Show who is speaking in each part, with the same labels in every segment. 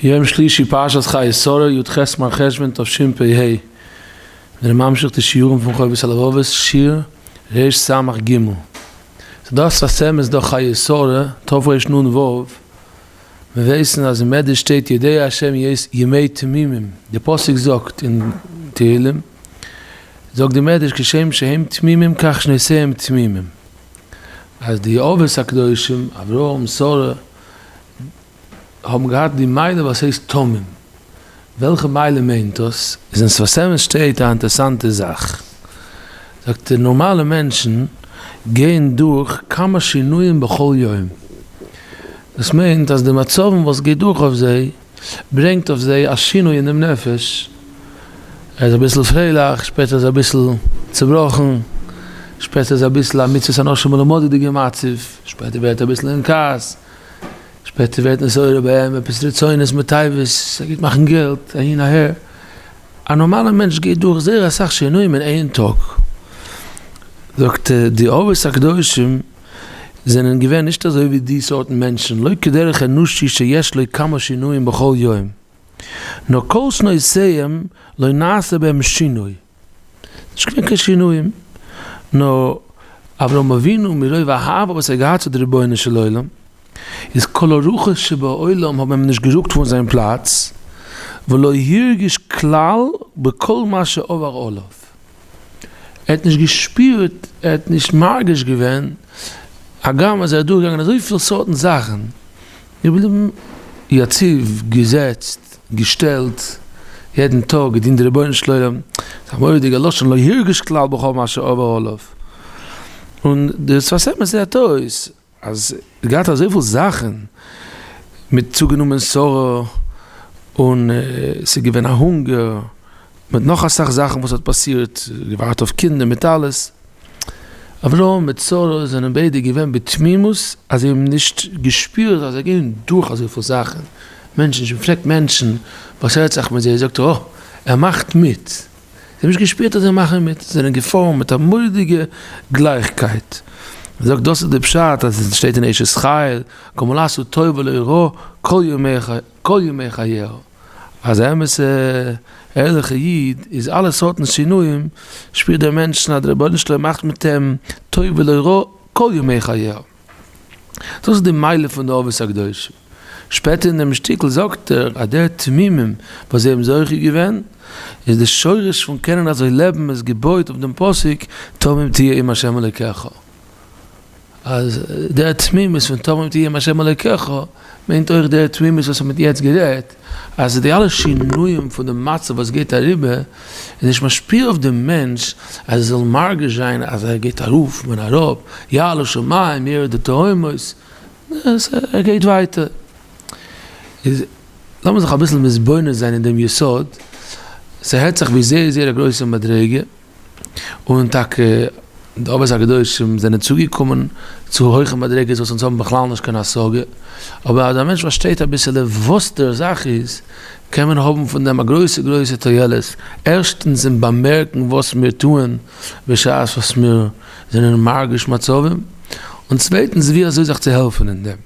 Speaker 1: יום שלישי פרשת חיי שרה י ח מרחשוון תשפ ה, מיר זענען ממשיך די שיעורים פון חובת הלבבות שיעור ר ס ג. ס'דא שפת אמת דא חיי שרה תרנ ו, מיר ווייסן אז אין מדרש שטייט יודע השם ימי תמימים, די פסוק זאגט אין תהילים, זאגט די מדרש כשם שהם תמימים כך שנותיהם תמימים, אז די אבות הקדושים אברהם שרה האבן געהאט די מעלה וואס הייסט תמים. וועלכע מעלה מיינט דאס? איז אין שפת אמת שטייט א אינטערסאנטע זאך. זאגט ער נארמאלע מענטשן גייען דורך כמה שינויים בכל יום. דאס מיינט אז די מצבים וואס גייט דורך אויף זיי ברענגט אויף זיי א שינוי אין דעם נפש. ער איז אביסל פרייליך, שפעטער איז אביסל צובראכן, שפעטער איז אביסל א מצוות אנשים מלומדה'דיגע מצב, שפעטער ווערט ער אביסל אין כעס. שפעטער ווערט נתעורר ביי אים עפעס רצונות מיט תאוות, ער גייט מאכן געלט, אהין אהער. א נארמאלער מענטש גייט דורך זייער אסאך שינויים אין איין טאג. זאגט ער, די אבות הקדושים זענען געווען נישט אזוי ווי די סארטן מענטשן, לא כדרך אנושי שיש לו כמה שינויים בכל יום, נאר כל שנותיהם לא נעשה בהם שינוי. נישט געווען קיין שינויים, נאר אברהם אבינו מרוב אהבה וואס ער האט געהאט צו די רבונו של עולם, איז כל הרוחות שבעולם האבן אים נישט גערוקט פון זיין פלאץ, ולא הרגיש כלל בכל מה שעבר עליו, ער האט נישט געשפירט, ער האט נישט מרגיש געווען, הגם אז ער איז דורכגעגאנגען אזויפיל סארטן זאכן, געבליבן יציב, געזעצט, געשטעלט, יעדן טאג געדינט די רבונו של עולם, ס'איז א מורא'דיגע לשון לא הרגיש כלל בכל מה שעבר עליו, און די שפת אמת זעט אויס אז ער האט געהאט אזויפיל זאכן, מיט צוגענומען שרה, און ס'איז געווען א הונגער, מיט נאך אסאך זאכן וואס האט פאסירט, געווארט אויף קינדער מיט אלעס, אברהם מיט שרה זענען ביידע געווען בתמימות אז זיי האבן נישט געשפירט אז זיי גייען דורך אזויפיל זאכן, מענטשן, שוין פרעגט מענטשן וואס הערט זיך מיט זיי, זאגט ער אה, ער מאכט מיט, זיי האבן נישט געשפירט אז זיי מאכן מיט, זיי זענען געפארן מיט א מורא'דיגע גלייכקייט, זאגט דאס איז די פשט אז עס שטייט אין אשת חיל, גמול עשו טוב ולא רע כל ימי חייהו. אז א אמת'ע ערליכע איד איז אלע סארטן שינויים שפירט דער מענטשן אז דער רבונו של עולם מאכט מיט אים טוב ולא רע כל ימי חייו. דאס איז די מעלה פון די אבות הקדושים. שפעטער אין דעם שטיקל זאגט ער אז דער תמימים וואס זיי האבן זוכה געווען איז די שורש פון קענען אזוי לעבן איז געבויט אויף דעם פסוק תמים תהיה עם ה' אלוקיך. אז דער תמימות פון תמים תהיה עם ה' אלוקיך מיינט אויך דער תמימות וואס מ'האט יעצט גערעדט, אז די אלע שינויים פון די מצב וואס גייט אריבער איז נישט משפיע אויף דעם מענטש אז ער זאל מרגיש זיין אז ער גייט ארויף און אראפ, יעלו שמים ירדו תהומות, ער גייט ווייטער. איז לאמיר זיך אביסל מתבונן זיין אין דעם יסוד, ס'הערט זיך ווי זייער זייער א גרויסע מדריגה, און טאקע די אבות הקדושים זענען צוגעקומען צו הויכע מדריגות וואס אונז האבן בכלל נישט קיין השגה, אבער אז א מענטש פארשטייט אביסעלע וואס דער זאך איז, קען מען האבן פון דעם א גרויסע גרויסע תועלת, ערשטנס אין באמערקן וואס מיר טוען בשעת וואס מיר זענען מרגיש מצבים, און צווייטנס ווי אזוי זיך צו העלפן אין דעם.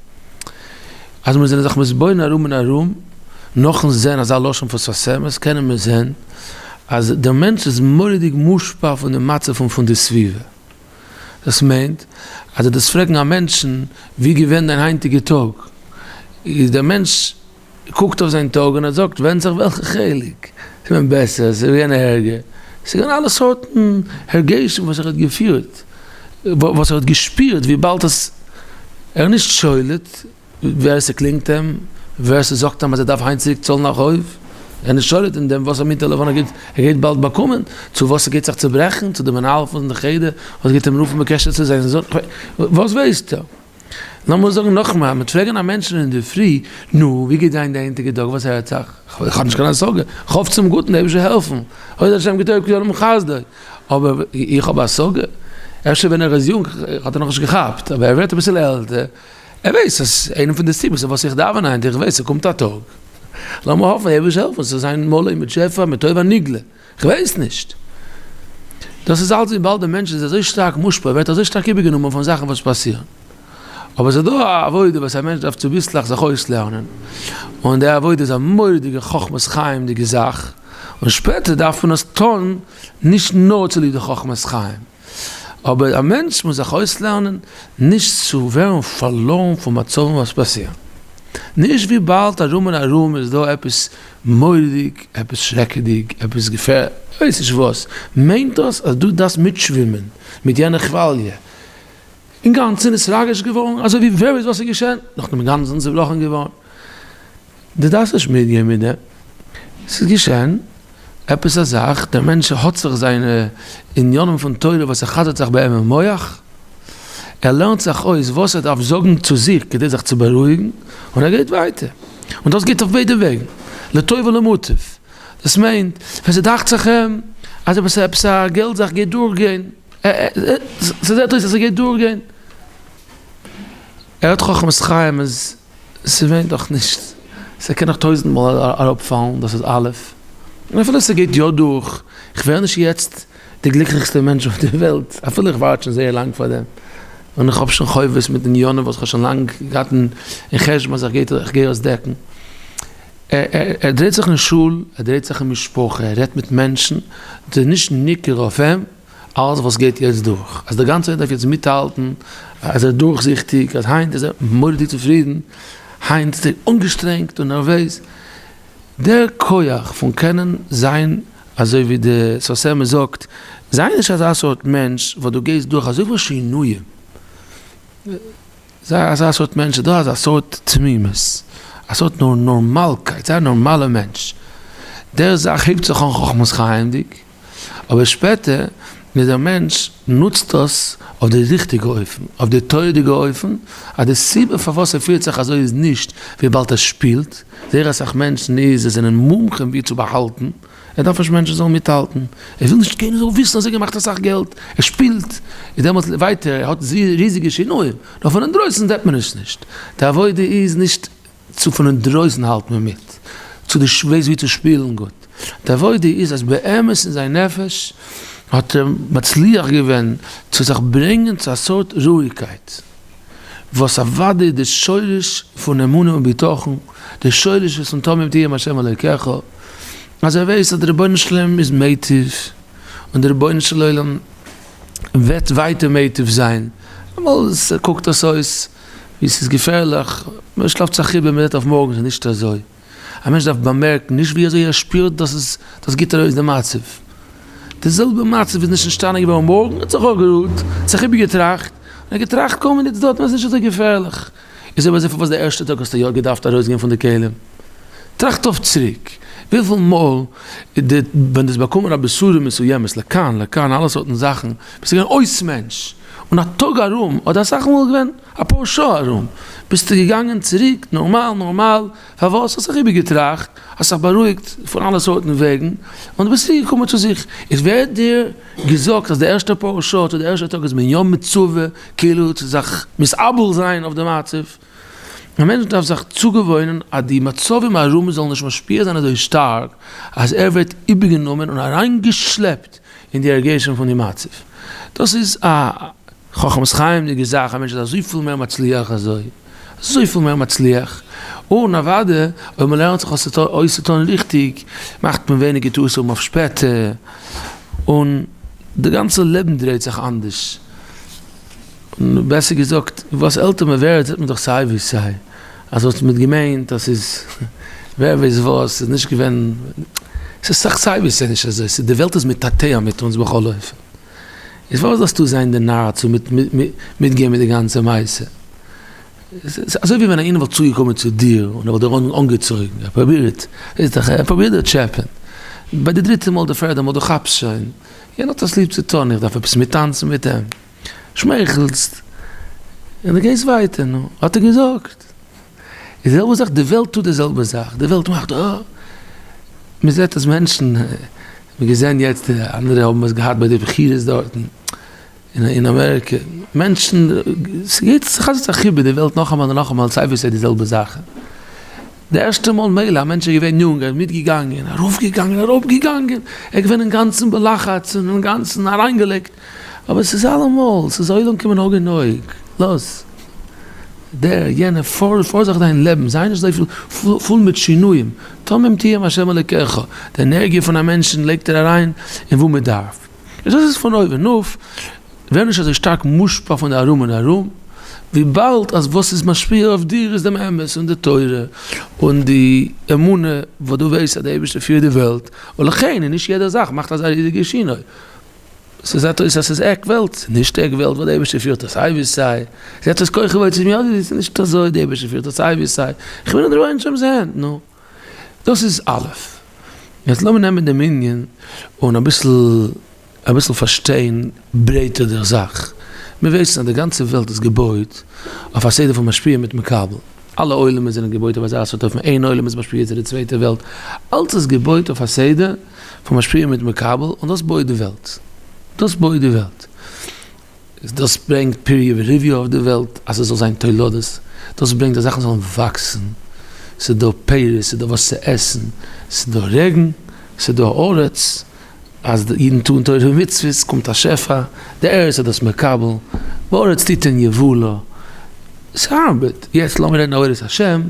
Speaker 1: אז מיר זענען זיך מתבונן ארום און ארום, נאכן זען אזא לשון פון שפת אמת, קענען מיר זען אז דער מענטש איז מורא'דיג מושפע פון די מצב פון פון די סביבה. דאס מיינט אז דו דארפסט פרעגן א מענטשן ווי געווען דיין היינטיגע טאג, איז דער מענטש קוקט אויף זיין טאג און ער זאגט ווענדט זיך וועלכע חלק, ס'איז געווען בעסער, ס'איז געווען ערגער, ס'איז געווען אלע סארטן הרגשים וואס ער האט געפירט, וואס ער האט געשפירט וויבאלד עס ער איז נישט שולט ווער ס'קלינגט אים, ווער ס'זאגט אים אז ער דארף היינט צוריק צאלן א חוב, ער איז נישט שולט אין דעם וואס א מין טעלעפאן ער גייט ער גייט באלד באקומען, צו וואס ס'גייט זיך צוברעכן, צו די מנהל פון די חדר וואס גייט אים רופן בקשר צו זיין זון, וואס ווייסט ער? לאמיר זאגן נאכמער, מ'וועט פרעגן א מענטשן אינדערפרי, נו, ווי גייט זיין די היינטיגע טאג, וואס הערט זיך? איך האב נישט קיין השגה, כ'האף צום גוטן, די אייבערשטער זאל העלפן, הוד השם כי טוב כי לעולם חסדו, אבער איך האב השגה? אפשר ווען ער איז יונג האט ער נאכנישט געכאפט, אבער ער ווערט אביסל עלטער, ער ווייסט אז איינע פון די סיבות פארוואס איך דאווען היינט, איך ווייס ס'קומט א טאג, לאמיר האפן די אייבערשטער זאל העלפן ס'זאל זיין מלא מיט שפע מיט טוב הנגלה. כ'ווייס נישט. דאס איז אלץ וויבאלד דער מענטש איז אזוי שטארק מושפע, ווערט אזוי שטארק איבערגענומען פון זאכן וואס פאסירן. אבער ס'איז דא א עבודה וואס א מענטש דארף צוביסלעך זיך אויסלערנען, און די עבודה איז א מורא'דיגע חכמת חיים'דיגע זאך, און שפעטער דארף מען עס טון נישט נאר צוליב די חכמת חיים, אבער א מענטש מוז זיך אויסלערנען נישט צו ווערן פארלוירן פון מצבים וואס פאסירן, נישט וויבאלד ארום און ארום איז דא עפעס מורא'דיג, עפעס שרעקעדיג, עפעס געפערליך, כ'ווייס נישט וואס, מיינט דאס אז דו דארפסט מיטשווימען מיט יענע כוואליע, אינגאנצן נתרגש געווארן, אזוי ווי ווער ווייסט וואס איז געשען, נאכדעם אינגאנצן צובראכן געווארן. דו דארפסט נישט מיטגיין מיט דעם, ס'איז געשען עפעס א זאך, דער מענטש האט זיך זיינע עניינים פון תורה וואס ער חזר'ט זיך ביי אים אין מח, ער לערנט זיך אויס וואס ער דארף זאגן צו זיך כדי זיך צו בארואיגן, און ער גייט ווייטער. און דאס גייט אויף ביידע וועגן, לטוב ולמוטב. דאס מיינט, ווען ס'דאכט זיך אים אז עפעס עפעס א געלט זאך גייט דורכגיין, ס'זעט אויס אז ס'גייט דורכגיין, ער האט חכמת חיים אז ס'ווענדט דאך נישט, ס'קען נאך טויזנט מאל אראפפאלן, דאס איז א', און אפילו ס'גייט יא דורך, איך ווער נישט יעצט די גליקליכסטע מענטש אויף די וועלט, אפילו איך ווארט שוין זייער לאנג פאר דעם, און איך האב שוין חובות מיט עניינים וואס איך האב שוין לאנג געהאט אין חשבון אז איך גיי עס דעקן. ער דרייט זיך אין שול, ער דרייט זיך אין משפחה, ער רעדט מיט מענטשן, ס'איז נישט ניכר אויף אים אלעס וואס גייט יעצט דורך, אז די גאנצע וועלט דארף יעצט מיטהאלטן אז ער איז דורכזיכטיג, אז היינט איז ער מורא'דיג צופרידן, היינט איז ער אנגעשטרענגט און נערוועז. דער כח פון קענען זיין אזוי ווי די שפת אמת זאגט, זיי נישט אזא סארט מענטש וואס דו גייסט דורך אזויפיל שינויים, זיי אזא סארט מענטש, איז דא אזא סארט תמימות, א סארט נארמאלקייט, זיי א נארמאלער מענטש, דער זאך הייבט זיך אן חכמת חיים'דיג, אבער שפעטער ווען דער מענטש נוצט דאס אויף די ריכטיגע אופן, אויף די תורה'דיגע אופן, אז די סיבה פארוואס ער פירט זיך אזוי איז נישט וויבאלד ער שפילט, זייער אסאך מענטשן איז זיי זענען מומחים ווי צו באהאלטן, ער דארף נישט מענטשן זאלן מיטהאלטן, ער וויל נישט קיינער זאל וויסן אז ער האט געמאכט אסאך געלט, ער שפילט, איז דעמאלטס ווייטער, ער האט ריזיגע שינויים, נאר פון אינדרויסן זעט מען עס נישט, די עבודה איז נישט צו פון אינדרויסן האלט מען מיט, צו דו ווייסט ווי צו שפילן גוט, די עבודה איז אז באמת אין זיין נפש האט ער מצליח געווען צו זיך ברענגען צו א סארט רואיגקייט. וואס אוודאי איז די שורש פון אמונה און בטחון, די שורש איז פון תמים תהיה עם ה' אלוקיך, אז ער ווייסט אז דער רבונו של עולם איז מיטיב, און דער רבונו של עולם וועט ווייטער מיטיב זיין, אמאל קוקט עס אויס ווי ס'איז געפערליך, מען שלאפט זיך איבער, מען זעט אויף מארגן ס'איז נישט אזוי. א מענטש דארף באמערקן נישט ווי אזוי ער שפירט דאס איז דאס גיבט ארויס די מצב. די זעלבע מצב איז נישט נשתנה געווארן מארגן, האט זיך אפגערוהט, האט זיך איבערגעטראכט, און האט געטראכט קוים מינוט דארט און עס איז נישט אזוי געפערליך. איז אויב אזוי פארוואס די ערשטע טאג האסטו יא געדארפט ארויסגיין פון די כלים? טראכט אויף צוריק, וויפיל מאל די ווען דו האסט באקומען א בשורה מסוימת לכאן לכאן אלע סארטן זאכן, ביסטו געווען אויס מענטש, און א טאג ארום אדער אסאך מאל געווען אפאר שעה ארום ביסטו געגאנגען צוריק נארמאל נארמאל, פארוואס? האסט זיך איבערגעטראכט, האסט זיך בארואיגט פון אלע סארטן וועגן, און דו ביסט צוריק געקומען צו זיך. איז ווער האט דיר געזאגט אז די ערשטע פאר שעה צו די ערשטע טאג איז מען יא מצווה כאילו צו זיך מתאבל זיין אויף די מצב? א מענטש דארף זיך צוגעוואוינען אז די מצבים ארום זאלן נישט משפיע זיין אזוי שטארק אז ער ווערט איבערגענומען און אריינגעשלעפט אין די הרגשים פון די מצב. דאס איז א חכמת חיים'דיגע זאך, א מענטש איז אזויפיל מער מצליח אזוי, אזויפיל מער מצליח, און אוודאי אויב מען לערנט זיך אויס צו טון ריכטיג, מאכט מען ווייניגער טעותים אויף שפעטער, און די גאנצע לעבן דרייט זיך אנדערש, און בעסער געזאגט, וואס עלטער מען ווערט זעט מען דאך סיי ווי סיי, אז וואס מען האט געמיינט אז ס'איז ווער ווייסט וואס, ס'איז נישט געווען, ס'איז סאך סיי ווי סיי נישט אזוי, ס'איז די וועלט איז מתעתע מיט אונז בכל אופן. איז פארוואס דארפסטו זיין די נאר צו מיטגיין מיט די גאנצע מעשה? אזוי ווי ווען איינער וואלט צוגעקומען צו דיר און ער וואלט דיר אנגעצויגן, ער פרובירט, ווייסט דאך, ער פרובירט דיר טשעפען, ביי די דריטע מאל, די פערדע מאל, דו כאפסט שוין, יענער האט עס ליב צו טון, איך דארף עפעס מיטטאנצן מיט אים, שמייכלסט, און דו גייסט ווייטער, נו, האט ער געזאגט. די זעלבע זאך, די וועלט טוט די זעלבע זאך, די וועלט מאכט אה, מען זעט אז מענטשן, מען האט געזען יעצט די אנדערע האבן עס געהאט ביי די בחירות דארטן אין אמעריקע, מענטשן, ס'גייט ס'חזר'ט זיך איבער די וועלט נאכאמאל און נאכאמאל סיי ווי סיי די זעלבע זאכן, די ערשטע מאל מילא א מענטש איז געווען יונג ער איז מיטגעגאנגען, ארויפגעגאנגען אראפגעגאנגען, ער איז געווען אינגאנצן בלחץ און אינגאנצן אריינגעלייגט, אבער ס'איז אלעמאל, ס'איז עולם כמנהגו נוהג, לאז. דער, יענער, פאר, פאר זיך דיין לעבן, זיי נישט אזויפיל פול מיט שינויים, תמים תהיה עם השם אלוקיך, די ענערגיע פון א מענטשן לייגט ער אריין אין וואו מען דארף. און דאס איז פון אויבן אויף, ווער נישט אזוי שטארק מושפע פון די ארום און ארום, וויבאלד אז וואס איז משפיע אויף דיר איז דעם אמת און די תורה און די אמונה וואס דו ווייסט אז די אייבערשטער פירט די וועלט, ולכן איז נישט יעדע זאך מאכט אזא ריזיגע שינוי. ס'זעט אויס אז ס'איז עק וועלט, ס'איז נישט עק וועלט ווייל די אייבערשטער פירט עס סיי ווי סיי, זעט אויס כוחי ועוצם ידי, ס'איז נישט אזוי, די אייבערשטער פירט עס סיי ווי סיי, איך בין אין די רבונו של עולם'ס הענט, נו. דאס איז א'. יעצט לאמיר נעמען דעם ענין און אביסל אביסל פארשטיין ברייטער דער זאך. מיר ווייסן אז די גאנצע וועלט איז געבויט אויף א סדר פון משפיע מיט מקבל. אלע עולמות זענען געבויט אויף אזא סארט אופן, איין עולם איז משפיע צו די צווייטע וועלט, אלץ איז געבויט אויף א סדר פון משפיע מיט מקבל, און דאס בויט די וועלט. דאס בויט די וועלט. דאס ברענגט פריה ורביה אויף די וועלט, אז עס זאל זיין תולדות, דאס ברענגט אז זאכן זאלן וואקסן, ס'איז דא פירות, ס'איז דא וואס צו עסן, ס'איז דא רעגן, ס'איז דא ארץ, אז די אידן טוען תורה ומצוות קומט א שפע, די ארץ איז דאס מקבל, והארץ תיתן יבולה, ס'ארבעט, יעצט לאמיר רעדן עבודת השם,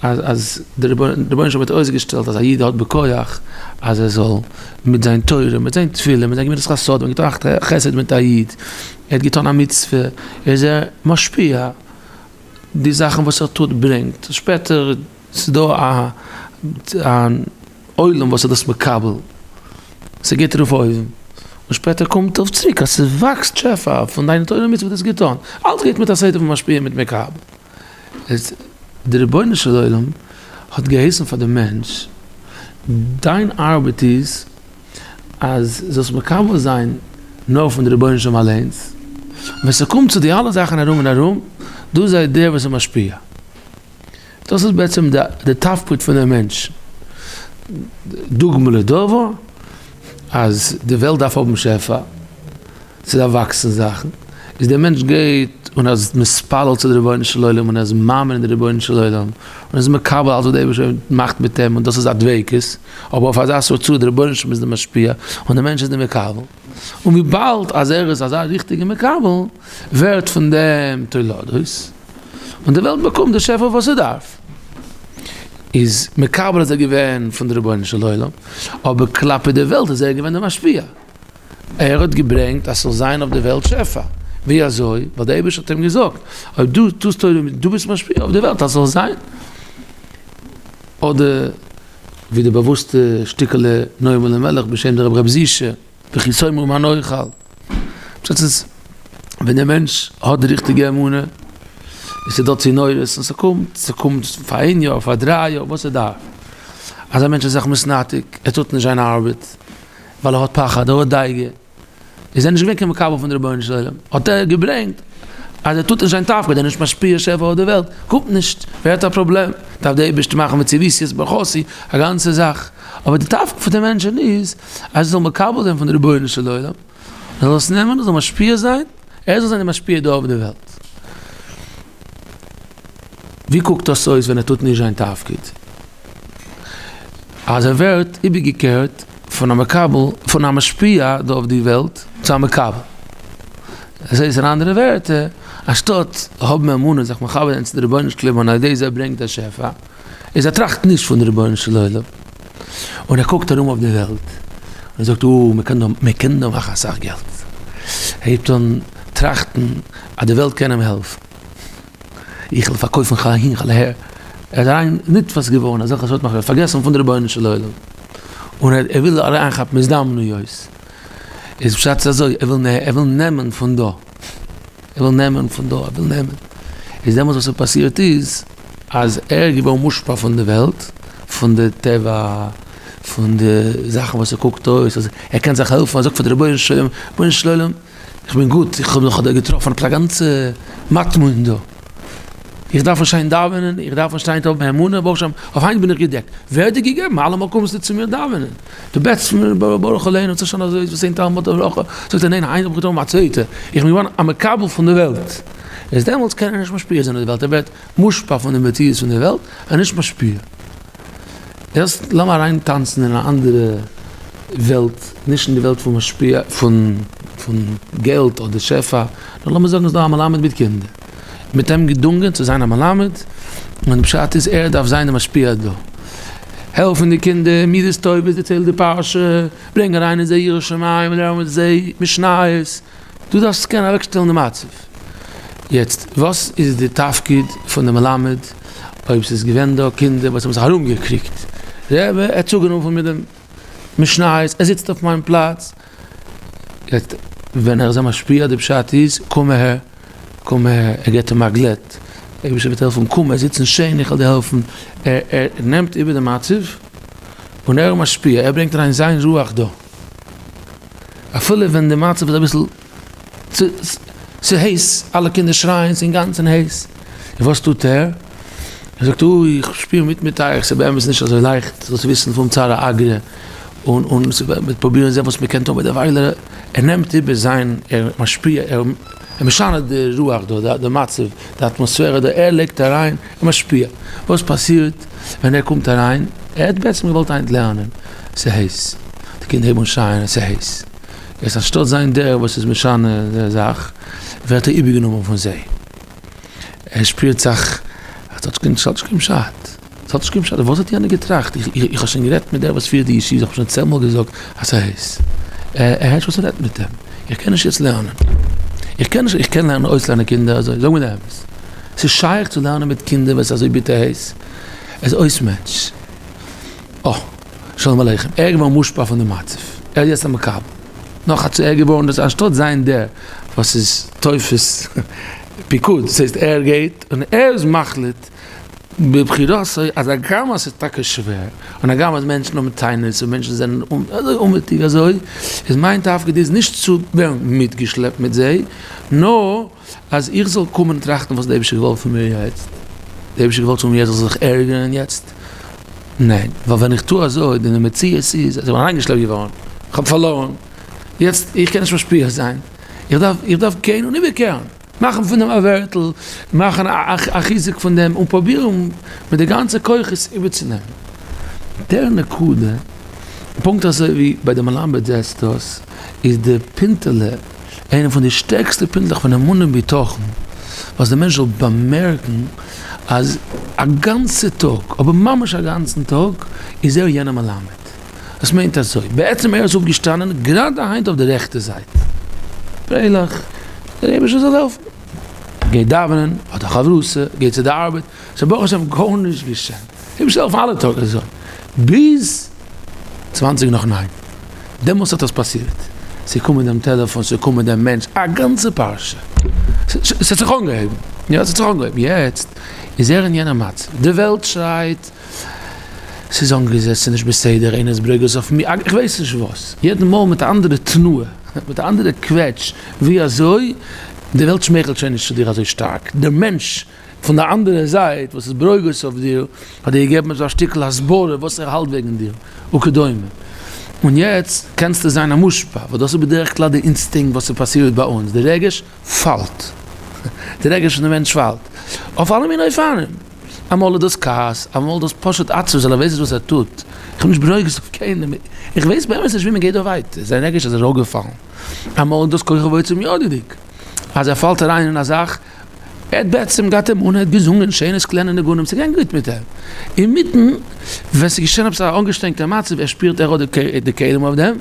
Speaker 1: אז אז דער רבונו של עולם האט אויסגעשטעלט אז א איד האט בכח אז ער זאל מיט זיין תורה, מיט זיין תפילה, מיט זיין גמילות חסדים, געטון א חסד מיט א איד, ער האט געטון א מצוה, איז ער משפיע, די זאכן וואס ער טוט ברענגט, שפעטער ס'איז דא א אן עולם וואס איז דאס מקבל, ס'גייט ארויף אויבן, און שפעטער קומט אויף צוריק אז ס'וואקסט שפע פון דיינע תורה ומצוות וואס דו האסט געטון, אלץ גייט מיט א סדר פון משפיע מיט מקבל. איז די רבונו של עולם האט געהייסן פאר די מענטש, דיין ארבעט איז אז זאלסט מקבל זיין נאר פון די רבונו של עולם אליינס, ווען ס'קומט צו די אלע זאכן ארום און ארום, דו זיי דער וואס איז משפיע. דאס איז בעצם די תפקיד פון די מענטש. דוגמא לדבר, אז די וועלט דארף האבן שפע, ס'דארף וואקסן זאכן, איז דער מענטש גייט און ער איז מתפלל צו די רבונו של עולם און ער איז מאמין אין די רבונו של עולם און ער איז מקבל אלץ וואס דער אייבערשטער מאכט מיט אים און דאס איז א דביקות, אבער אויף אזא סארט צורה, דער רבונו של עולם איז דער משפיע און דער מענטש איז דער מקבל, און וויבאלד אז ער איז אזא ריכטיגער מקבל ווערט פון דעם תולדות, און די וועלט באקומט די שפע וואס ס'דארף. איז מקבל איז ער געווען פון די רבונו של עולם, אבער כלפי די וועלט איז ער געווען דער משפיע. ער האט געברענגט אז ס'זאל זיין אויף די וועלט שפע. ווי אזוי? ווייל דער אייבערשטער האט אים געזאגט, אויב דו טוסט תורה ומצוות, דו ביסט משפיע אויף די וועלט אז ס'זאל זיין. אדער ווי די באוואוסטע שטיקעלע נועם אלימלך בשם דער רבי ר' זישע, וכי תאמרו מה נאכל. פשט איז, ווען דער מענטש האט די ריכטיגע אמונה, עס איז דא צינורות און ס'קומט, ס'קומט פאר איין יאר, פאר דריי יאר, וואס ס'דארף. אז א מענטש איז זיך מתנתק, ער טוט נישט זיין ארבעט, ווייל ער האט פחד, ער האט דאגה, איז ער נישט געווען קיין מקבל פון די רבונו של עולם, האט ער געברענגט אז ער טוט נישט זיין תפקיד, ער איז נישט משפיע שפע אויף די וועלט, קומט נישט, ווערט א פראבלעם, דארף דער אייבערשטער מאכן וציוויתי את ברכתי, א גאנצע זאך, אבער די תפקיד פון די מענטשן איז אז ער זאל מקבל זיין פון די רבונו של עולם, ער זאל עס נעמען, ער זאל משפיע זיין, ער זאל זיין די משפיע דא אויף די וועלט. ווי קוקט דאס אויס ווען ער טוט נישט זיין תפקיד? אז ער ווערט איבערגעקערט פון א מקבל, פון א משפיע דא אויף די וועלט, צו א מקבל. דאס הייסט אין אנדערע ווערטער, אנשטאט האבן אמונה, זיך מחבר זיין צו די רבונו של עולם און על ידי זה ברענגט ער שפע, איז ער טראכט נישט פון די רבונו של עולם, און ער קוקט ארום אויף די וועלט, און ער זאגט, אה, מען קען דא, מען קען דא מאכן אסאך געלט. ער הייבט אן טראכטן אז די וועלט קען אים העלפן. איך וועל פארקויפן כ'וועל אהין כ'וועל אהער, ער איז אריין נתפס געווארן אזעלכע סארט מחשבות, פארגעסן פון די רבונו של עולם, און ער וויל אריינכאפן הזדמנויות, איז פשט איז אזוי, ער וויל ער וויל נעמען פון דא, ער וויל נעמען פון דא, ער וויל נעמען, איז דעמאלטס וואס איז פאסירט איז, אז ער איז געווארן מושפע פון די וועלט, פון די טבע, פון די זאכן וואס ער קוקט אויס, אז ער קען זיך העלפן, ער זאגט פאר די רבונו של עולם, רבונו של עולם, איך בין גוט, איך האב נאך געטראפן עפעס א גאנצע מטמון דא, איך דארף נישט היינט דאווענען, איך דארף נישט היינט האבן אמונה, ברוך השם, אויף היינט בין איך געדעקט, ווער האט דיר געגעבן, אלעמאל קומסטו צו מיר דאווענען, דו בעטסט פון מיר ברך עלינו, ס'איז שוין אזוי, וואס אין תלמוד תורה, זאגט ער ניין, היינט האב איך געטראפן א צווייטע, איך בין געווארן א מקבל פון די וועלט, איז דעמאלטס קען ער נישט משפיע זיין אויף די וועלט, ער ווערט מושפע פון די מציאות פון די וועלט, ער איז נישט משפיע. יעצט לאמיר אריין טאנצן אין א אנדערע וועלט, נישט אין די וועלט פון משפיע, פון פון געלט אדער שפע, נאר לאמיר זאגן ס'איז דא א מלמד מיט קינדער, מיט אים געדונגען צו זיין א מלמד, און די פשט איז ער דארף זיין די משפיע דא, העלפן די קינדער, מידות טובות, דערציילן די פרשה, ברענג אריין אין זיי יראת שמים, לערן מיט זיי משניות, דו דארפסט קענען אוועקשטעלן די מצב. יעצט וואס איז די תפקיד פון די מלמד אויב ס'איז געווען דא קינדער וואס האבן זיך ארומגעקריגט, רבי ער האט צוגענומען פון מיר דעם משניות, ער זיצט אויף מיין פלאץ, יעצט ווען ער איז א משפיע די פשט איז קום אהער, קום אהער, ער געבט אים א גלעט, אייבערשטער וועט העלפן, קום אהער זיצן שיין איך וועל דיר העלפן, ער ער נעמט איבער די מצב און ער איז משפיע, ער ברענגט אריין זיין רוח דא, אפילו ווען די מצב איז אביסל ס'הייס, אלע קינדער שרייען ס'איז אינגאנצן הייס, און וואס טוט ער? ער זאגט אוי איך שפיר מיט מיט אייך, ס'איז באמת נישט אזוי לייכט, זאלסט וויסן פון צער האגרה, און און מ'וועט פרובירן זען וואס מ'קען טון, אבער דערווייל ער נעמט איבער זיין, ער משפיע, ער משנה די רוח דא, די מצב, די אטמאספערע דא, ער לייגט אריין, ער משפיע, וואס פאסירט ווען ער קומט אריין, ער האט בעצם געוואלט היינט לערנען, ס'הייס, די קינדער הייבן אן שרייען ס'הייס. יעצט אנשטאט זיין דער וואס איז משנה די זאך, ווערט ער איבערגענומען פון זיי. ער שפירט זיך אז ס'האט נישט קיין פשט, ס'האט נישט קיין פשט, וואס האט יענער געטראכט? איך האב שוין גערעדט מיט דער וואס פירט די ישיבה, איך האב שוין צען מאל געזאגט אז ס'הייס. ער הערט נישט וואס ער רעדט מיט אים. איך קען נישט יעצט לערנען. איך קען נישט, איך קען לערנען אויסלערנען קינדער אזוי, זאג מיר די אמת. ס'איז שייך צו לערנען מיט קינדער ווען ס'איז אזוי ביטער הייס? ער איז אויס מענטש. אה. שלום עליכם, ער איז געווארן מושפע פון די מצב, ער איז יעצט א מקבל, נאך א צו ער געווארן דאס אנשטאט זיין דער וואס איז תופס פיקוד, דאס הייסט ער גייט און ער איז מחליט בבחירתו אז הגם אז ס'איז טאקע שווער, און הגם אז מענטשן האבן טענות און מענטשן זענען אזוי אומעטיג אזוי, איז מיין תפקיד איז נישט צו ווערן מיטגעשלעפט מיט זיי, נאר. אז איך זאל קומען און טראכטן וואס דער אייבערשטער געוואלט פון מיר יעצט, דער אייבערשטער געוואלט פון מיר איך זאל זיך ערגערן יעצט? ניין, ווייל ווען איך טו אזוי, די מציאות איז אז איך בין אריינגעשלעפט געווארן, איך האב פארלוירן, יעצט איך קען נישט משפיע זיין, איך דארף איך דארף גיין און איבערקערן, מאכן פון דעם א ווערטל, מאכן א חיזוק פון דעם, און פרובירן מיט די גאנצע כוחות איבערצונעמען. דער נקודה, פונקט אזוי ווי ביי די מלמד זעסטו עס, איז די פינטעלע, איינע פון די שטערקסטע פינטלעך פון אמונה און בטחון, וואס דער מענטש זאל באמערקן אז א גאנצע טאג, אבער ממש א גאנצן טאג, איז ער יענער מלמד. דאס מיינט אזוי, בעצם ער איז אויפגעשטאנען גראדע היינט אויף די רעכטע זייט, פרייליך, דער אייבערשטער זאל העלפן, גייט דאווענען, האט א חברותא, גייט צו די ארבעט, ס'איז ברוך השם גארנישט געשען, אייבערשטער זאל העלפן אלע טאג אזוי, ביז צוואנציג נאך ניין, דעמאלטס האט עס פאסירט, ס'איז געקומען דעם טעלעפאן, ס'איז געקומען דעם מענטש, א גאנצע פרשה, ס'האט זיך אנגעהויבן, יא ס'האט זיך אנגעהויבן, יעצט איז ער אין יענע מצב, די וועלט שרייט, ס'איז אנגעזעצט, ס'איז נישט בסדר, איינער איז ברוגז אויף מיר, איך ווייס נישט וואס, יעדן מאל מיט א אנדערע תנועה, מיט א אנדערע קוועטש, ווי אזוי, די וועלט שמייכלט שוין נישט צו דיר אזוי שטארק, דער מענטש פון די אנדערע זייט וואס איז ברוגז אויף דיר האט דיר געגעבן אזא שטיקל הסברה וואס ער האלט וועגן דיר וכדומה, און יעצט קענסטו זיין א מושפע, ווייל דאס איז בדרך כלל די אינסטינקט וואס ס'פאסירט ביי אונז, די רגש פאלט, די רגש פון די מענטש פאלט, אויף אלע מיני אופנים, אמאל איז דאס כעס, אמאל איז דאס פשוט עצבות ווייל ער ווייסט נישט וואס ער טוט, איך בין נישט ברוגז אויף קיינעם, איך ווייס באמת נישט ווי מען גייט דא ווייטער, זיין רגש איז אראפגעפאלן, אמאל איז דאס כוחי ועוצם ידי'דיג, אז ער פאלט אריין אין א זאך ער האט בעצם געהאט אמונה, ער האט געזונגען שיינע סקולענע ניגונים, ס'איז געווען גוט מיט אים. אינמיטן ווען ס'איז געשען עפעס א אנגעשטרענגטע מצב, ער שפירט ער האט די כלים אויף דעם,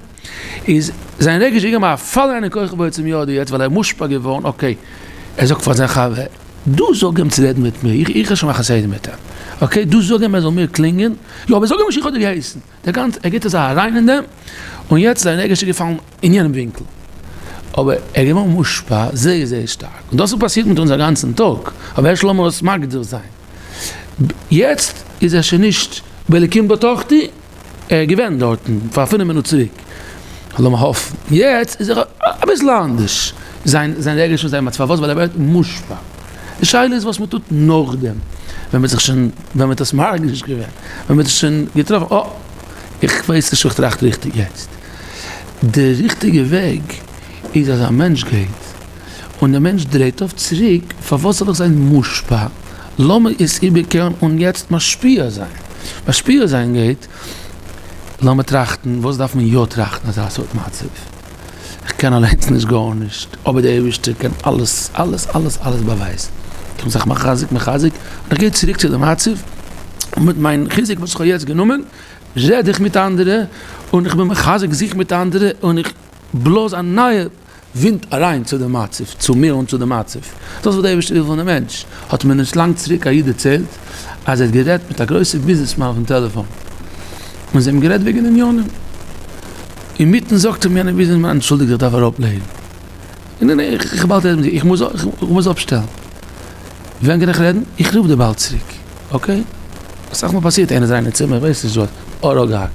Speaker 1: איז זיין רגש געגעבן א פאל אריין אין כוחי ועוצם ידי יעצט ווייל ער איז מושפע געווארן, okay, ער זאגט פאר זיין חבר, דו זאג אים צו רעדן מיט מיר, איך וועל שוין מאכן סדר מיט אים, okay, דו זאג אים ער זאל מיר קלינגען, יא אבער זאג אים נישט איך האב דיר געהייסן. דער גאנצ ער גיבט אזא אריין אין דעם, און יעצט זיין רגש איז געפאלן אין יענעם ווינקל, אבער ער איז געווארן מושפע זייער זייער שטארק, און דאס האט פאסירט מיט אונז א גאנצן טאג, אבער ערשט לאמיר עס מגדיר זיין, יעצט איז ער שוין נישט באלקים בטחתי, ער איז געווען דארטן פאר פינף מינוט צוריק, לאמיר האפן, יעצט איז ער אביסל אנדערש, זיין זיין רגש און זיין מצב, פארוואס? ווייל ער ווערט מושפע. די שאלה איז וואס מען טוט נאכדעם, ווען מען האט זיך שוין, ווען מען האט עס מרגיש געווען, ווען מען האט עס שוין געטראפן, אה, איך ווייס נישט אויב איך טראכט ריכטיג יעצט. די ריכטיגע וועג איז אז א מענטש גייט, און דער מענטש דרייט אויף צוריק, פארוואס זאל איך זיין מושפע, לאמיר עס איבערקערן און יעצט משפיע זיין. משפיע זיין גייט, לאמיר טראכטן, וואס דארף מען יא טראכטן אזא סארט מצב? איך קען אליינס נישט גארנישט, אבער דער אייבערשטער קען אלעס, אלעס, אלעס, אלעס באווייזן. איך בין זיך מחזק מחזק, און איך גיי צוריק צו די מצב, און מיט מיין חיזוק וואס איך האב יעצט גענומען, רעד איך מיט אנדערע, און איך בין מחזק זיך מיט אנדערע, און איך בלאז א נייע ווינט אריין צו די מצב, צו מיר און צו די מצב. דאס וואס דער אייבערשטער וויל פון די מענטש. האט מיר נישט לאנג צוריק א איד דערציילט, אז ער האט גערעדט מיט א גרויסע ביזנעסמאן אויפן טעלעפאן, און זיי האבן גערעדט וועגן עניינים. אינמיטן זאגט אים יענער ביזנעסמאן, אנטשולדיגט איך דארף אראפלייגן. ניין ניין איך באלד רעדן מיט דיר, איך מוז איך מוז אפשטעלן. ווען קען איך רעדן? איך רוף דיר באלד צוריק. okay? אסאך מאל פאסירט איינער איז אריין אין צימער איך ווייס נישט וואס, אראפגעהאקט.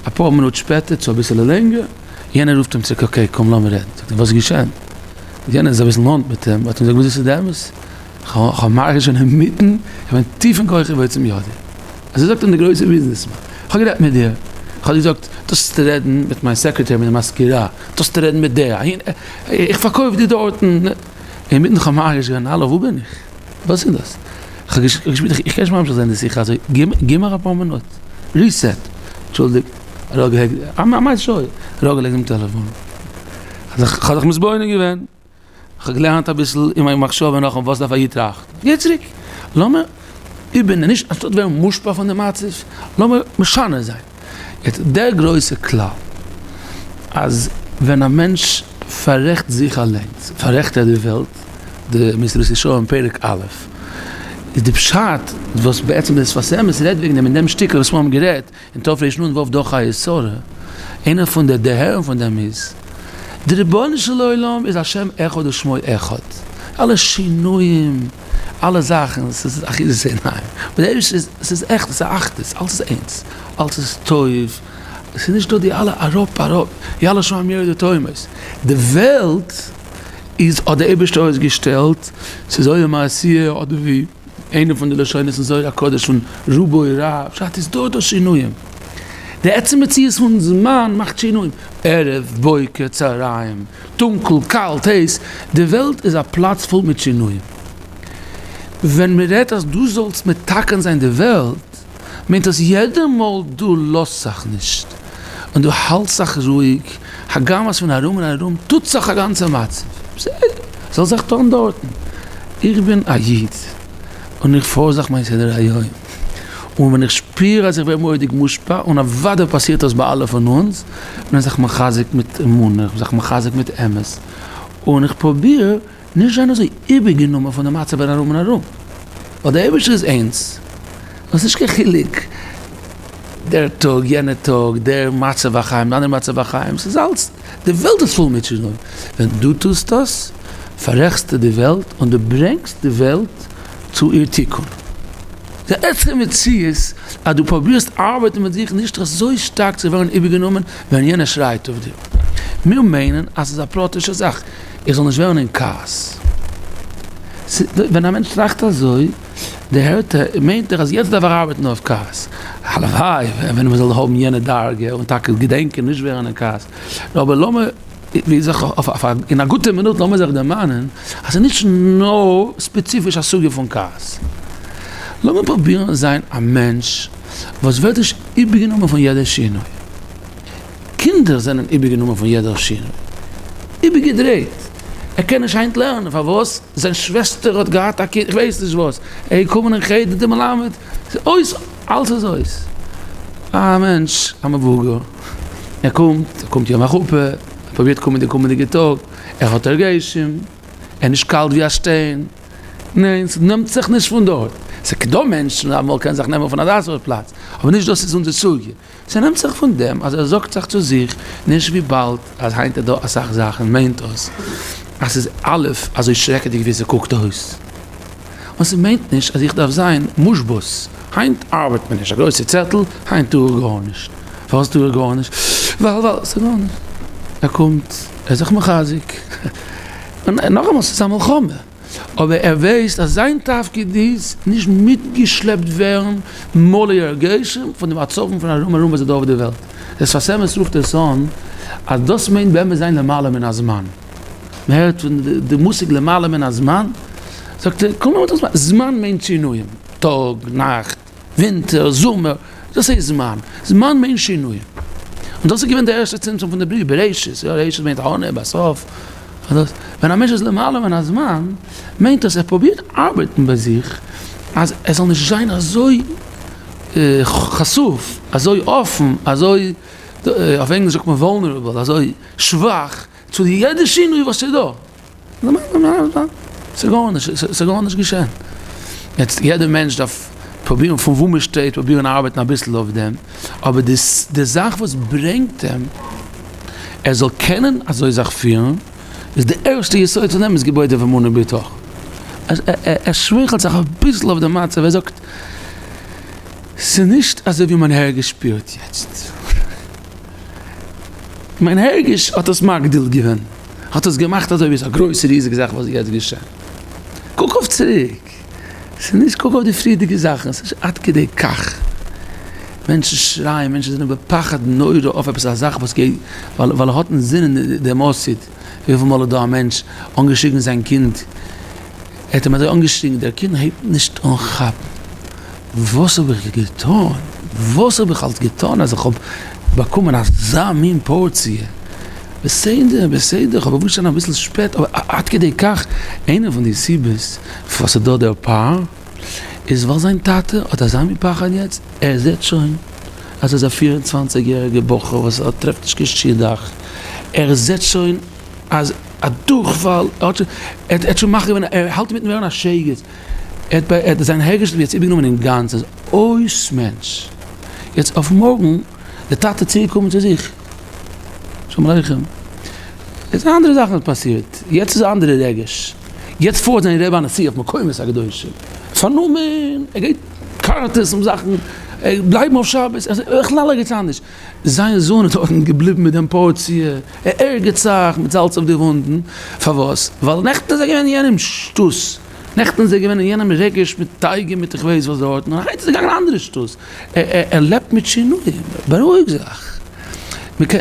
Speaker 1: אפאר מינוט שפעטער צו אביסעלע לענגער, יענער רופט אים צוריק okay קום לאמיר רעדן. זאגט ער וואס איז געשען? יענער איז אביסל נאנט מיט אים, האט אים געזאגט וואס איז די אמת? כ'האב מרגיש געווען אינמיטן, איך בין טיף אין כוחי ועוצם ידי. אזוי זאגט אים דער גרויסער ביזנעסמאן, כ'האב גערעדט מיט דיר, כ'האב דיר געזאגט, דאס צו רעדן מיט מיין סעקרעטערי, מיט די מזכירה, דאס צו רעדן מיט דער, אהין, איך פארקויף דיר דארטן. אינמיטן כ'האב מרגיש געווען, האלא, וואו בין איך? וואס איז דאס? כ'האב געשפירט איך קען נישט ממשיך זיין די שיחה אזוי, גיב מיר אפאר מינוט, reset, אנטשולדיגט, אראפגעלייגט, א מעשה שהיה, אראפגעלייגט דעם טעלעפאן, כ'האב זיך מתבונן געווען. כ'האב געלערנט אביסל אין מיין מחשבה נאכן וואס דארף א איד טראכטן. גיי צוריק, לאמיר איבערנעמען, נישט אנשטאט ווערן מושפע פון די מצב, לאמיר משנה זיין. יעצט דער גרויסע כלל אז ווען א מענטש פאררעכט זיך אליינס, פאררעכט ער די וועלט, די מסילת ישרים פרק א', איז די פשט וואס בעצם די שפת אמת רעדט וועגן דעם אין דעם שטיקל וואס מיר האבן גערעדט, אין תרנ"ו דא חיי שרה, איינער פון די דערהערן פון דעם איז, די רבונו של עולם איז השם אחד ושמו אחד, אלע שינויים, אלע זאכן, ס'איז אחיזת עיניים, אבער דער אייבערשטער איז, ס'איז עכט, ס'איז א אחדות, אלעס איז איינס, אלעס איז טוב, ס'איז נישט דא די אלע אראפ אראפ, יעלה שמים ירדו תהומות, די וועלט איז האט דער אייבערשטער אויסגעשטעלט, ס'איז עולם העשיה אדער ווי. איינע פון די לשונות אין זוהר הקדוש פון רובו רע, פשט איז דא דא שינויים, די עצם מציאות פון זמן מאכט שינויים, ערב, בוקר, צהריים, טונקל, קאלט, הייס, די וועלט איז א פלאץ פול מיט שינויים, ווען מען רעדט אז דו זאלסט מתקן זיין די וועלט, מיינט דאס יעדע מאל דו לאזט זיך נישט און דו האלטסט זיך רואיג, הגם אז פון ארום און ארום טוט זיך א גאנצע מצב, בסדר, זאל זיך טון דארטן, איך בין א איד און איך פאר זיך מיין סדר היום, און ווען איך שפיר אז איך ווער מורא'דיג מושפע, און אוודאי פאסירט דאס ביי אלע פון אונז, בין איך זיך מחזק מיט אמונה, איך בין זיך מחזק מיט אמת, און איך פרוביר נישט זיין אזוי איבערגענומען פון די מצב ארום און ארום, ווייל דער אייבערשטער איז איינס, און ס'איז נישט קיין חילוק דער טאג, יענער טאג, דער מצב החיים, די אנדערע מצב החיים, ס'איז אלץ, די וועלט איז פול מיט שינויים, ווען דו טוסט דאס, פאררעכטסטו די וועלט און דו ברענגסט די וועלט צו איר תיקון. די עצם מציאות אז דו פרובירסט ארבעטן מיט זיך נישט אזוי שטארק צו ווערן איבערגענומען ווען יענער שרייט אויף דיר. מיר מיינען אז ס'איז א פרטישע זאך, איך זאל נישט ווערן אין כעס. ווען א מענטש טראכט אזוי, דערהערט ער, מיינט ער אז יעצט דארף ער ארבעטן אויף כעס. הלוואי ווען מען זאל האבן יענע דרגה און טאקע געדענקען נישט ווערן אין כעס. אבער לאמיר זיך אויף א, אין א גוטע מינוט לאמיר זיך דערמאנען אז ס'איז נישט נאר ספעציפיש א סוגיא פון כעס. לאמיר פרובירן זיין א מענטש וואס ווערט נישט איבערגענומען פון יעדע שינוי. קינדער זענען איבערגענומען פון יעדער שינוי. איבערגעדרייט. ער קען נישט היינט לערנען. פארוואס? זיין שוועסטער האט געהאט א קינד, איך ווייס נישט וואס. ער איז געקומען אין חדר די מלמד, ס'איז אויס, אלעס איז אויס. א מענטש, א מבוגר, ער קומט, ער קומט יום החופה, ער פרובירט קומען די קומענדיגע טאג, ער האט הרגשים, ער איז נישט קאלט ווי א שטיין. ניין, ס'נעמט זיך נישט פון דארט. ס'דא מענטשן אמאל קען זיך נעמען פון אזא סארט פלאץ, אבער נישט דאס איז אונזער סוגיא. ס'נעמט זיך פון דעם אז ער זאגט זיך צו זיך, נישט וויבאלד אז היינט איז דא אסאך זאכן מיינט דאס אז ס'איז א' אזוי שרעקעדיג ווי ס'קוקט אויס, און ס'מיינט נישט אז איך דארף זיין מושבת, היינט ארבעט מען נישט, א גרויסע צעטל, היינט טו איך גארנישט, פארוואס טו איך גארנישט? ווייל ווייל ס'גארנישט, ער קומט, ער איז זיך מחזק, און נאכאמאל ס'איז א מלחמה. אבער ער ווייסט אז זיין תפקיד איז נישט מיטגעשלעפט ווערן מלא הרגשים פון די מצבים פון ארום ארום וואס איז דא אויף די וועלט. דער שפת אמת רופט עס אן אז דאס מיינט באמת זיין למעלה מן הזמן. מען הערט פון די מושג למעלה מן הזמן, זאגט ער, קום לאמיר טון זמן מיינט שינויים, טאג, נאכט, ווינטער, זומער, דאס הייסט זמן, זמן מיינט שינויים. און דאס איז געווען די ערשטע צמצום פון די בריאה, בראשית, יא ראשית מיינט אנהייב, א סוף. ווען א מענטש איז למעלה מן הזמן, מיינט דאס ער פרובירט ארבעטן ביי זיך אז ער זאל נישט זיין אזוי חשוף, אזוי אפן, אזוי, אויף ענגליש זאגט מען vulnerable, אזוי שוואך צו יעדע שינוי וואס איז דא. ס'איז גארנישט, ס'איז גארנישט געשען. יעצט יעדער מענטש דארף פרובירן פון וואו מען שטייט פרובירן ארבעטן אביסל אויף דעם, אבער די די זאך וואס ברענגט אים ער זאל קענען אזוי זיך פירן, איז די ערשטע יסוד פון דעם איז געבויט אויף אמונה ובטחון. ער שמייכלט זיך אביסל אויף די מצב, ער זאגט, ס'איז נישט אזוי ווי מיין הרגש שפירט יעצט. מיין הרגש האט עס מגדיל געווען. האט עס געמאכט אזוי ווי עס איז א גרויסע ריזיגע זאך וואס איז יעצט געשען. קוק אויף צוריק, ס'איז נישט קוק אויף די פריערדיגע זאכן, ס'איז נישט עד כדי כך. מענטשן שרייען, מענטשן זענען בפחד נורא אויף עפעס א זאך וואס גייט, ווייל ווייל ער האט אינזינען דעם עתיד. וויפיל מאל האט דא א מענטש אנגעשריגן זיין קינד, ער האט אים אזוי אנגעשריגן, דער קינד הייבט נישט אן כאפן, וואס האב איך געטון? וואס האב איך אלס געטון אז איך האב באקומען אזא מין פארציע? בסדר, בסדר, כ'האב אויפגעשטאנען אביסל שפעט, אבער עד כדי כך? איינע פון די סיבות פארוואס ס'איז דא דער פער, איז ווייל זיין טאטע האט אזא מין פחד יעצט, ער זעט שוין אז ער איז א פיר און צוואנציג יעריגער בחור וואס טרעפט נישט קיין שידוך, ער זעט שוין אז א דורכפאל, ער האט שוין מחליט געווען, ער האלט אינמיטן ווערן א שייגעץ. ער האט ביי ער האט זיין הרגש האט יעצט איבערגענומען אינגאנצן איז אויס מענטש יעצט אויף מארגן די טאטע צוגעקומען צו זיך שלום עליכם איז אנדערע זאכן האט פאסירט יעצט איז אנדערע רגש יעצט פארט זיין רבי א נסיעה אויף מקומות הקדושים פארנומען ער גייט קארטעס און זאכן בלייבן אויף שבת בכלל ערגעץ אנדערש זיין זוהן איז דארטן געבליבן מיט דעם פארציע, ער ערגערט זיך מיט זאלץ אויף די וואונדן, פארוואס? ווייל נעכטן איז ער געווען אין יענעם שטות, נעכטן איז ער געווען אין יענעם רגש מיט טייגער מיט איך ווייס וואס דארטן, און היינט איז ער געגאנגען אין אנדערע שטות, ער לעבט מיט שינויים, בארואיג זיך,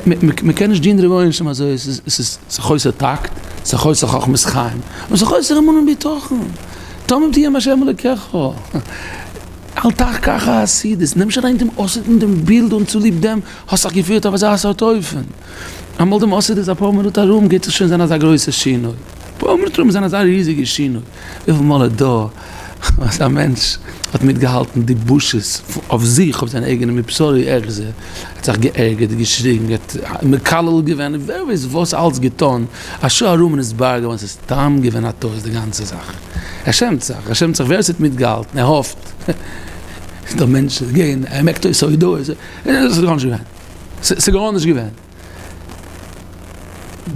Speaker 1: מען קען נישט דינען רבונו של עולם אזוי, עס איז חוסר טאקט, עס איז חוסר חכמת חיים, און עס איז חוסר אמונה און בטחון, תמים תהיה עם השם אלוקיך. אל תחכך העתידות, נעם נישט אריין דעם עתיד אין דעם בילד און צוליב דעם האסט זיך געפירט אויף אזא סארט אופן. אמאל דעם עתיד איז אפאר מינוט ארום גייט עס שוין זיין אזא גרויסע שינוי. אפאר מינוט ארום איז זיין אזא ריזיגע שינוי. וויפיל מאל איז דא אז א מענטש האט מיטגעהאלטן די בושות אויף זיך, אויף זיין אייגענע מבשרי אחזה, ער האט זיך גע'ערגערט, געשריגן, ער האט מקלל געווען, ווער ווייסט וואס אלץ געטון, א שעה ארום און איז נתברר געווארן ס'איז סתם געווען א טעות די גאנצע זאך. ער שעמט זיך, ער שעמט זיך ווער עס האט מיטגעהאלטן, ער האפט ס'איז דא מענטשן וואס גייען, ער מעקט אויס הודעות, עס איז גארנישט געווען, ס'איז גארנישט געווען.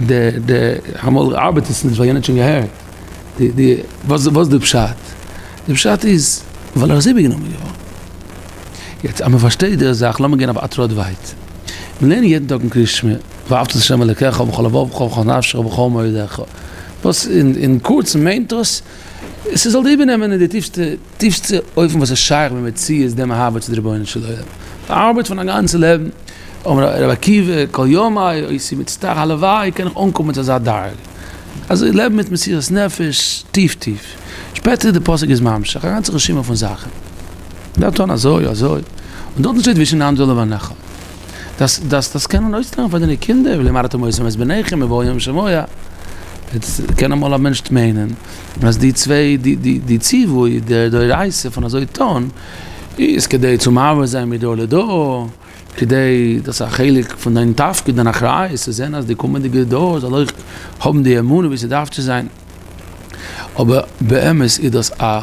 Speaker 1: די די אמאל ארבעט עס נישט ווייל יענער האט שוין געהערט, די די וואס איז די פשט? די פשט איז ווייל ער איז איבערגענומען געווארן. יעצט אז מען פארשטייט די זאך, לאמיר גיין אויף א טראט ווייט. מיר לערנען יעדן טאג אין קריאת שמע, ואהבת את ה' אלוקיך בכל לבבך ובכל נפשך ובכל מאודך. וואס אין קורצן מיינט דאס, ס'זאל דיר איבערנעמען אין די טיפסטע טיפסטע אופן וואס איז שייך במציאות דעם אהבה צו די רבונו של עולם. די ארבעט פון א גאנצע לעבן, אמר רבי עקיבא, כל ימיי הייתי מצטער הלוואי קען איך אנקומען צו אזא דרגה. אזוי לעבן מיט מסירות נפש טיף טיף. שפעטער די פסוק איז ממשיך א גאנצע רשימה פון זאכן. מ'דארף טון אזוי אזוי, און דארטן שטייט ושננתם לבניך. דאס דאס דאס קען מען אויסלערנען פאר דיינע קינדער, ולמדתם אותם את בניכם ובאו היום שמוע. יעצט קען אמאל א מענטש מיינען אז די צוויי די די די ציווי די דאורייתא פון אזוי טון איז כדי צו מעביר זיין מדור לדור, כדי דאס איז א חלק פון דיין תפקיד דיין אחריות צו זען אז די קומענדיגע דור זאל אויך האבן די אמונה ווי ס'דארף צו זיין. אבער באמת איז דאס א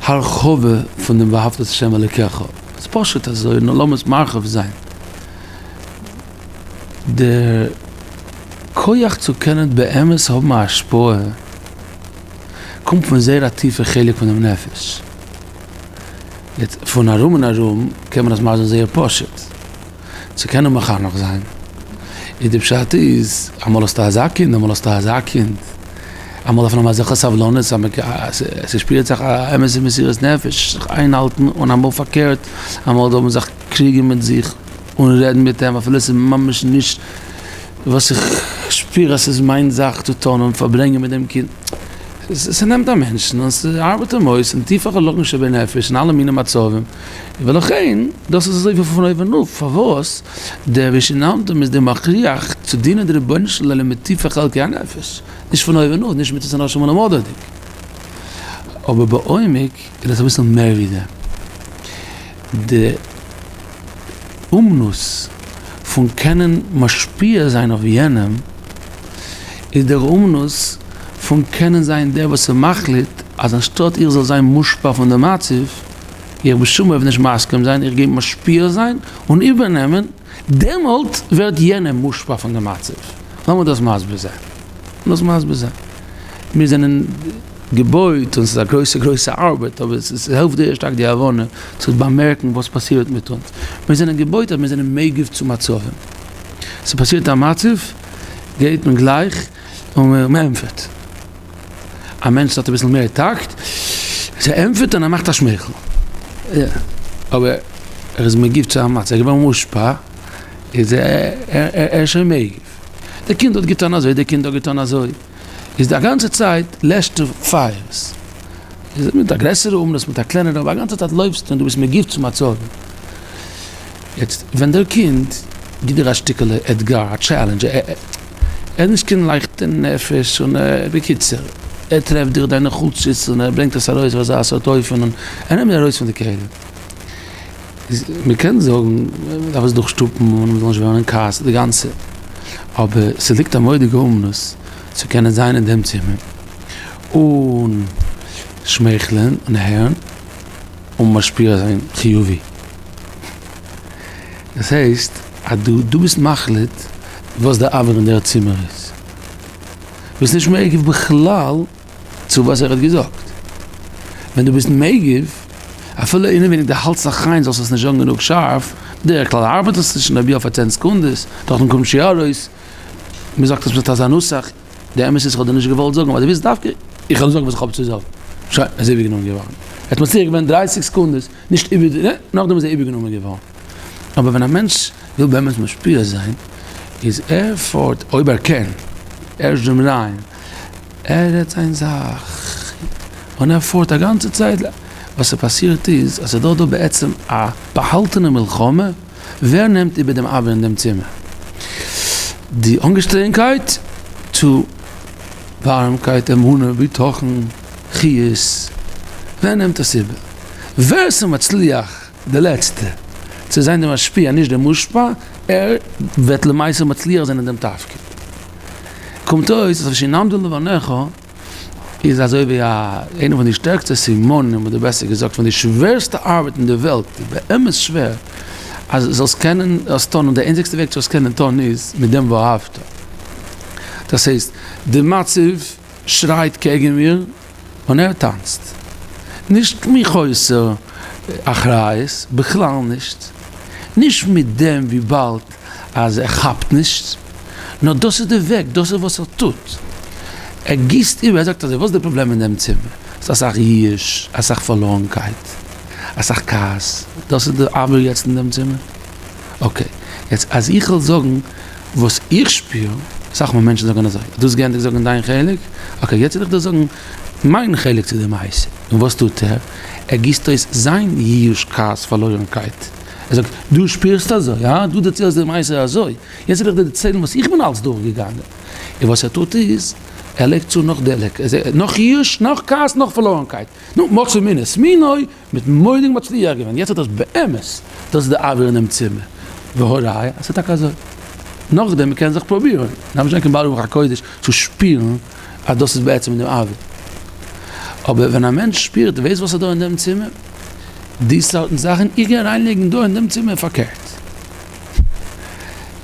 Speaker 1: הרחבה פון דעם ואהבת את ה' אלוקיך, ס'איז פשוט אזוי, נאר לאמיר עס מרחיב זיין. דער כח צו קענען באמת האבן א השפעה קומט פון זייער א טיפע חלק פונעם נפש. יעצט פון ארום און ארום קען מען עס מסביר זיין זייער פשוט. צו קענען מחנך זיין, איז די פשט איז, אמאל האסטו אזא קינד אמאל האסטו אזא קינד, אמאל דארף מען האבן אזעלכע סבלנות אז ס'שפירט זיך א אמת'ע מסירות נפש זיך איינהאלטן, און אמאל פארקערט, אמאל דארף מען זיך קריגן מיט זיך און רעדן מיט אים אפילו ס'איז ממש נישט וואס איך שפיר אז ס'איז מיין זאך צו טון און פארברענגען מיט דעם קינד. ס'נעמט א מענטשן און ס'ארבעט אים אויס אין טיפע חלקים שבנפש אין אלע מיני מצבים, ולכן דאס איז אזוי ווי פון אויבן אויף, פארוואס דער ושננתם איז דיר מכריח צו דינען די רבונו של עולם מיט טיפע חלקי הנפש, נישט פון אויבן אויף, נישט מיט עס אנשים מלומדה'דיג, אבער בעומק איז דאס אביסל מער ווי דעם. די אומנות פון קענען משפיע זיין אויף יענעם, איז דער אומנות פון קענען זיין דער וואס איז מחליט אז אנשטאט איך זאל זיין מושפע פון די מצב, גיי איך בשום אופן נישט מסכים זיין, איך גיי משפיע זיין און איבערנעמען, דעמאלט ווערט יענער מושפע פון די מצב. לאמיר דאס מסביר זיין. לאמיר דאס מסביר זיין. מיר זענען געבויט און ס'איז א גרויסע גרויסע ארבעט, אבער ס'העלפט זייער שטארק די הבנה צו באמערקן וואס פאסירט מיט אונז. מיר זענען געבויט אז מיר זענען מגיב צו מצבים. ס'פאסירט א מצב, גייט מען גלייך און מ'ענטפערט. א מענטש האט אביסל מער טאקט, ער ענטפערט און ער מאכט א שמייכל. אבער ער איז מגיב צו א מצב, ער איז געווארן מושפע, איז ער איז שוין מגיב. דער קינד האט געטון אזוי, דער קינד האט געטון אזוי. איז די גאנצע צייט לעשטו פייערס. איז מיט א גרעסערע אומנות, מיט א קלענערע, אבער א גאנצע צייט לויפסטו און דו ביסט מגיב צו מצבים. יעצט ווען דער קינד גיט דיר א שטיקעלע אתגר, א challenge, ער איז נישט קיין לייכטע נפש און בקיצור, ער טרעפט דיך דיינע חולשות און ער ברענגט עס ארויס אויף אזא סארט אופן און ער נעמט דיר ארויס פון די כלים. איז מען קען זאגן מען דארף עס דורכשטופן און מען זאל נישט ווערן אין כעס די גאנצע, אבער ס'ליגט א מורא'דיגע אומנות צו קענען זיין אין דעם צימער און שמייכלען און הערן און משפיע זיין חיובי. דאס הייסט אז דו דו ביסט מחליט וואס די אוויר אין דער צימער איז. ביסט נישט מגיב בכלל צו וואס ער האט געזאגט. ווען דו ביסט מגיב, אפילו אינעווייניג דו האלטסט זיך איין זאלסט עס נישט זאגן גענוג שארף, בדרך כלל ארבעט עס נישט און אויב יא פאר צען סעקונדעס, דאכדעם קומט שוין ארויס, מען זאגט עס מיט אזא נוסח, די אמת איז איך האב דיר נישט געוואלט זאגן אבער דו ווילסט דווקא איך זאל זאגן וואס איך האב צו זאגן. שוין, עס איז איבערגענומען געווארן. ער האט מצליח געווען דרייסיג סעקונדעס נישט איבער, נאכדעם איז ער איבערגענומען געווארן. אבער ווען א מענטש וויל באמת משפיע זיין, איז ער פארט, אויב ער קען, ערשט דעם רעיון, ער רעדט זיין זאך, און ער פארט א גאנצע צייט, וואס ס'פאסירט איז, אז ס'איז דא דא בעצם א באהאלטענע מלחמה, ווער נעמט איבער דעם אוויר אין דעם צימער? די אנגעשטרענגקייט צו ווארעמקייט, אמונה, בטחון, חיות, ווער נעמט עס איבער? ווער ס'מצליח די לעצטע צו זיין די משפיע נישט די מושפע, ער וועט למעשה מצליח זיין אין דעם תפקיד. קומט אויס אז ושננתם לבניך איז אזוי ווי א איינע פון די שטערקסטע סימנים אדער בעסער געזאגט פון די שווערסטע ארבעט אין די וועלט, באמת שווער, אז זאלסט קענען עס טון און די איינציגסטע וועג צו עס קענען טון איז מיט דעם ואהבת. דאס הייסט די מצב שרייט קעגן מיר און ער טאנצט. נישט מחוסר אחריות, בכלל נישט. נישט מיט דעם וויבאלד אז ער כאפט נישט, נאר דאס איז די וועג, דאס איז וואס ער טוט. ער גיסט איבער, ער זאגט אזוי, וואס איז די פראבלעם אין דעם צימער? ס'איז אסאך ייאוש, אסאך פארלוירנקייט, אסאך כעס, דאס איז די אוויר יעצט אין דעם צימער? okay, יעצט אז איך וועל זאגן וואס איך שפיר, אסאך מאל מענטשן זאגן אזוי, דו האסט געענדיגט זאגן דיין חלק, okay יעצט וועל איך דיר זאגן מיין חלק צו די מעשה, און וואס טוט ער? ער גיסט אויס זיין ייאוש כעס פארלוירנקייט, ער זאגט, דו שפירסט אזוי, הא? דו דערציילסט די מעשה אזוי, יעצט וועל איך דיר דערציילן וואס איך בין אלץ דורכגעגאנגען, און וואס ער טוט איז, ער לייגט צו נאך דלק, נאך ייאוש, נאך כעס, נאך פארלוירנקייט, נו, מצא מין את מינו, מיט מורא'דיג מצליח געווען, יעצט האט ער עס באמת, דאס איז די אוויר אינעם צימער, והא ראיה אז ס'איז טאקע אזוי, נאכדעם מ'קען זיך פרובירן, מ'דארף נישט זיין קיין בעל רוח הקודש צו שפירן אז דאס איז בעצם דעם אוויר, אבער ווען א מענטש שפירט, ווייסט וואס איז דא אין דעם צימער? די סארטן זאכן, איך גיי אריינלייגן דא אין דעם צימער פארקערט.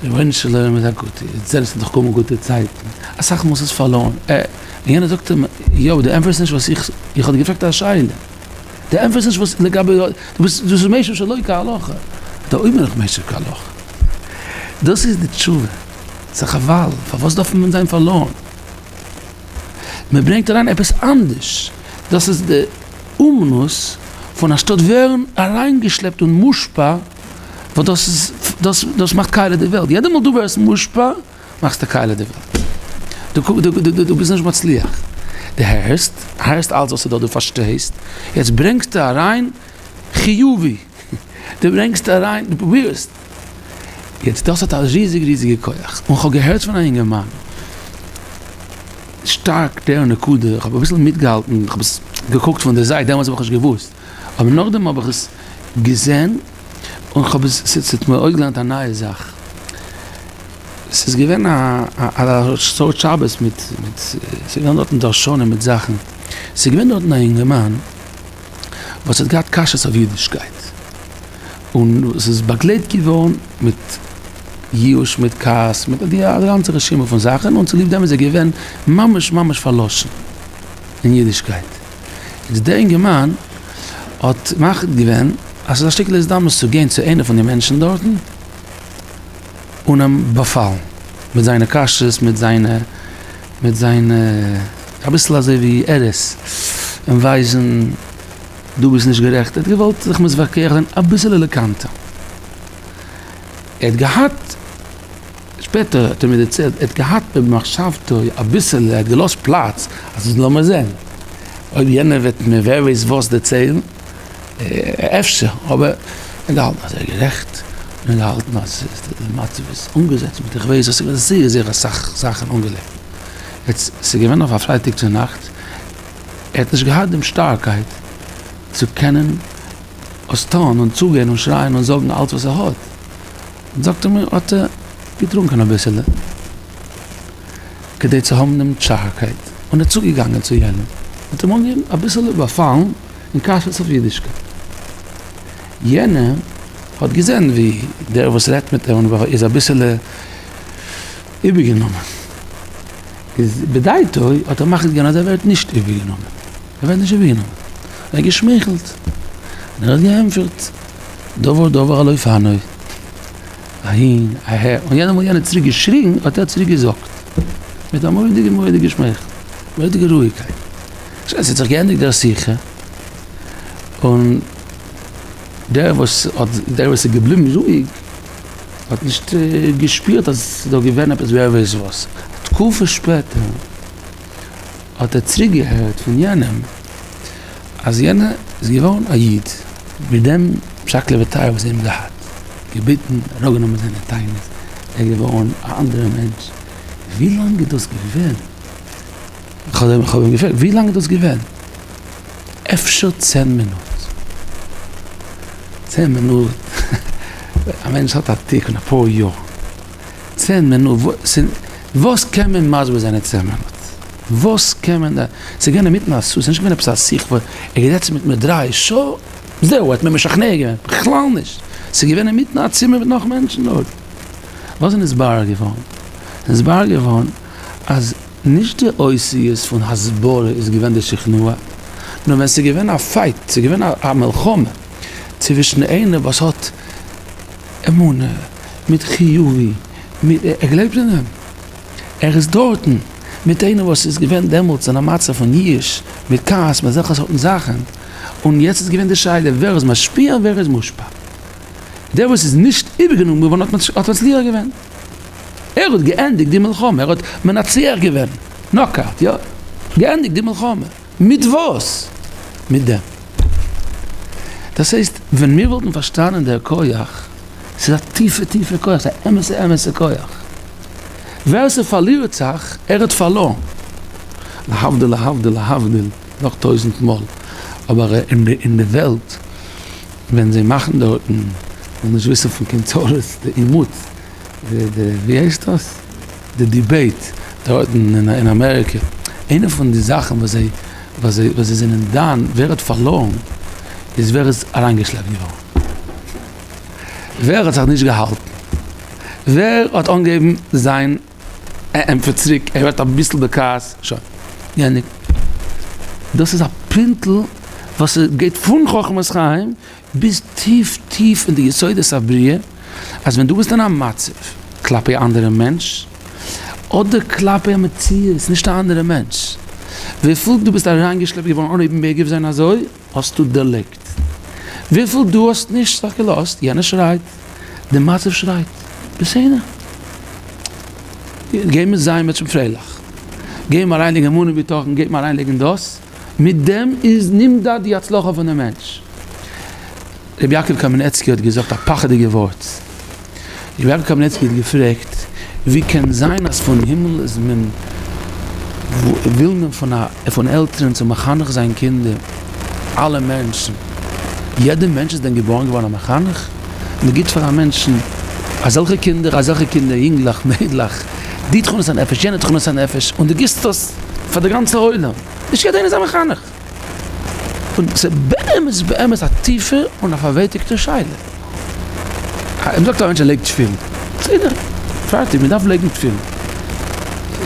Speaker 1: רבונו של עולם איז א גוטער, יעצט זעלבסט איז דאך קומען גוטע צייטן, אסאך מאל ס'איז פארלוירן, און יענער זאגט אים, יא אבער דו ענטפערסט נישט וואס איך, איך האב דיר געפרעגט א שאלה, דו ענטפערסט נישט וואס לגבי, דו ביסט דאס איז משיב שלא כהלכה, זאגט ער אויב בין איך משיב כהלכה, דאס איז די תשובה, ס'איז חבל, פארוואס דארף מען זיין פארלוירן, מען ברענגט אריין עפעס אנדערש, דאס איז די אומנות פון אנשטאט ווערן אריינגעשלעפט און מושפע, וואס דאס איז, דאס דאס מאכט קאליע די וועלט, יעדע מאל דו ווערסט מושפע, מאכסטו קאליע די וועלט, דו דו דו ביסט נישט מצליח. דו הערסט, הערסט אלץ וואס איז דא, דו פארשטייסט, יעצט ברענגסטו אריין חיובי, דו ברענגסט אריין, דו פרובירסט, יעצט דאס האט א ריזיג ריזיגע כח, און כ'האב געהערט פון א אינגערמאן שטארק דער נקודה, איך האב אביסל מיטגעהאלטן, איך האב עס געקוקט פון די זייט, דעמאלטס האב איך נישט געוואוסט, אבער נאכדעם האב איך עס געזען, און כ'האב עס, ס'האט מיר אויסגעלערנט א נייע זאך, ס'איז געווען א א סארט שבת מיט מיט, ס'איז געווען דארטן דרשנים מיט זאכן, ס'איז געווען דארטן א אינגערמאן וואס האט געהאט קשיות אויף אידישקייט, און עס איז באגלייט געווארן מיט ייאוש מיט כעס מיט די גאנצע רשימה פון זאכן, און צוליב דעם איז ער געווען ממש ממש פארלאשן אין אידישקייט. איז דער אינגערמאן האט מחליט געווען אז ס'איז א שטיקל הזדמנות צו גיין צו איינער פון די מענטשן דארטן און אים באפאלן מיט זיינע קשיות מיט זיינע מיט זיינע אביסל אזוי ווי ערס אים ווייזן דו ביסט נישט גערעכט, ער האט געוואלט זיך מתווכח זיין אביסעלע לקנטר. ער האט געהאט, שפעטער האט ער מיר דערציילט, ער האט געהאט במחשבתו אביסעלע, ער האט געלאזט פלאץ אז לאמיר זען אויב יענער וועט מיר ווער ווייסט וואס דערציילן, אפשר, אבער ער האט געהאלטן אז ער איז גערעכט, און ער האט געהאלטן אז די מצב איז אנגעזעצט מיט איך ווייס וואס, ס'איז געווען זייער זייער אסאך זאכן אנגעלייגט. יעצט, ס'איז געווען אויף א פרייטאג צונאכטס, ער האט נישט געהאט דעם שטארקייט צו קענען עס טון און צוגיין און שרייען און זאגן אלץ וואס ער האט, זאגט ער מיר האט ער געטרונקען אביסעלע כדי צו האבן דעם שטארקייט, און ער איז צוגעגאנגען צו יענעם, האט אים אנגעהויבן אביסעלע באפאלן אין קשיות אויף אידישקייט, יענער האט געזען ווי דער וואס רעדט מיט אים איז אביסעלע איבערגענומען. איז בדעתו האט ער מחליט געווען אז ער ווערט נישט איבערגענומען, ער ווערט נישט איבערגענומען, ער האט געשמייכלט און ער האט געענטפערט דבר דבור על אופניו, אהין אהער, און יעדע מאל יענער האט צוריק געשריגן האט ער צוריק געזאגט מיט א מורא'דיגע מורא'דיגע שמייכל, מורא'דיגע רואיגקייט, שוין עס האט זיך געענדיגט דער שיחה, און דער וואס האט דער וואס איז געבליבן רואיג האט נישט געשפירט אז ס'איז דא געווען עפעס ווער ווייסט וואס. א תקופה שפעטער האט ער צוריק געהערט פון יענעם אז יענער איז געווארן א איד מיט דעם שקלא וטריא וואס זיי האבן געהאט, געביטן, אראפגענומען זיינע טענות, ער איז געווארן א אנדערע מענטש. ווי לאנג איז דאס געווען? כ'האב אים געפרעגט ווי לאנג איז דאס געווען? אפשר צען מינוט. צען מינוט, א מענטש האט א תיק פון אפאר יאר, צען מינוט, וואס קען מען מסביר זיין אין צען מינוט? וואס קען מען, ס'איז געווען אינמיטן א סו, ס'איז נישט געווען עפעס א שיחה וואס ער איז געזעצן מיט מיר דריי שעה, זהו, ער האט מיר משכנע געווען, בכלל נישט, ס'איז געווען אינמיטן א צימער מיט נאך מענטשן דארט. וואס איז נתברר געווארן? נתברר געווארן אז נישט די אותיות פון הסברה איז געווען די שכנוע, נאר ווען ס'איז געווען א fight, ס'איז געווען א מלחמה צווישן איינער וואס האט אמונה מיט חיובי, מיט ער גלייבט אין דעם, ער איז דארטן, מיט איינער וואס איז געווען דעמאלטס אין א מצב פון ייאוש, מיט כעס, מיט אזעלכע סארטן זאכן, און יעצט איז געווען די שאלה ווער איז משפיע און ווער איז מושפע. דער וואס איז נישט איבערגענומען געווארן האט מצליח געווען. ער האט געענדיגט די מלחמה, ער האט מנצח געווען, knockout, יא, געענדיגט די מלחמה, מיט וואס? מיט דעם. דאס הייסט, ווען מיר וואלטן פארשטאנען דער כח, ס'איז א טיפע טיפע כח, ס'איז א אמת'ע אמת'ע כח. ווער ס'פארלירט זיך, ער האט פארלוירן. להבדיל להבדיל להבדיל, נאך טויזענט מאל, אבער אין די וועלט, ווען זיי מאכן דארטן, זאל נישט וויסן פון קיין צרות, די עימות. די די ווי הייסט דאס? די debate דארטן אין אמעריקע, איינע פון די זאכן וואס זיי וואס זיי וואס זיי זענען דן ווער האט פארלוירן איז ווער איז אריינגעשלעפט געווארן, ווער האט זיך נישט געהאלטן, ווער האט אנגעהויבן זיין ענטפער צוריק, ער ווערט אביסל בכעס, שוין, געענדיגט. דאס איז א פינטל וואס גייט פון חכמת חיים ביז טיף טיף אין די יסודות הבריאה, אז ווען דו ביסט אין א מצב כלפי א אנדערע מענטש, אדער כלפי א מציאות, נישט א אנדערע מענטש, וויפיל דו ביסט אריינגעשלעפט געווארן אנהויבן מגיב זיין אזוי, האסטו דערלייגט. וויפיל דו האסט נישט זיך געלאזט, יענער שרייט, די מצב שרייט, בסדר, גיי מיר זיין מיט פרייליך. גיי מיר אריינלייגן אמונה בטחון, גייט מען אריינלייגן דאס, מיט דעם איז נמדד די הצלחה פון די מענטש. רבי יעקב קאמינעצקי האט געזאגט א פחד'יגע ווארט. רבי יעקב קאמינעצקי האט געפרעגט, ווי קען זיין אז פון הימל איז מען וויל מען פון א פון עלטערן צו מחנך זיין קינדער, אלע מענטשן, יעדע מענטש איז דען געבארן געווארן א מחנך? מען גיט פאר א מענטשן אזעלכע קינדער אזעלכע קינדער, יונגלעך מיידלעך, די תכונות הנפש יענע תכונות הנפש, און דו גיבסט דאס פאר די גאנצע עולם, נישט יעדער איינער איז א מחנך. און ס'איז באמת באמת א טיפע און א פארווייטיגטע שאלה. מען זאגט א מענטש ער לייגט תפילין, בסדר, פארטיג, מען דארף לייגן תפילין.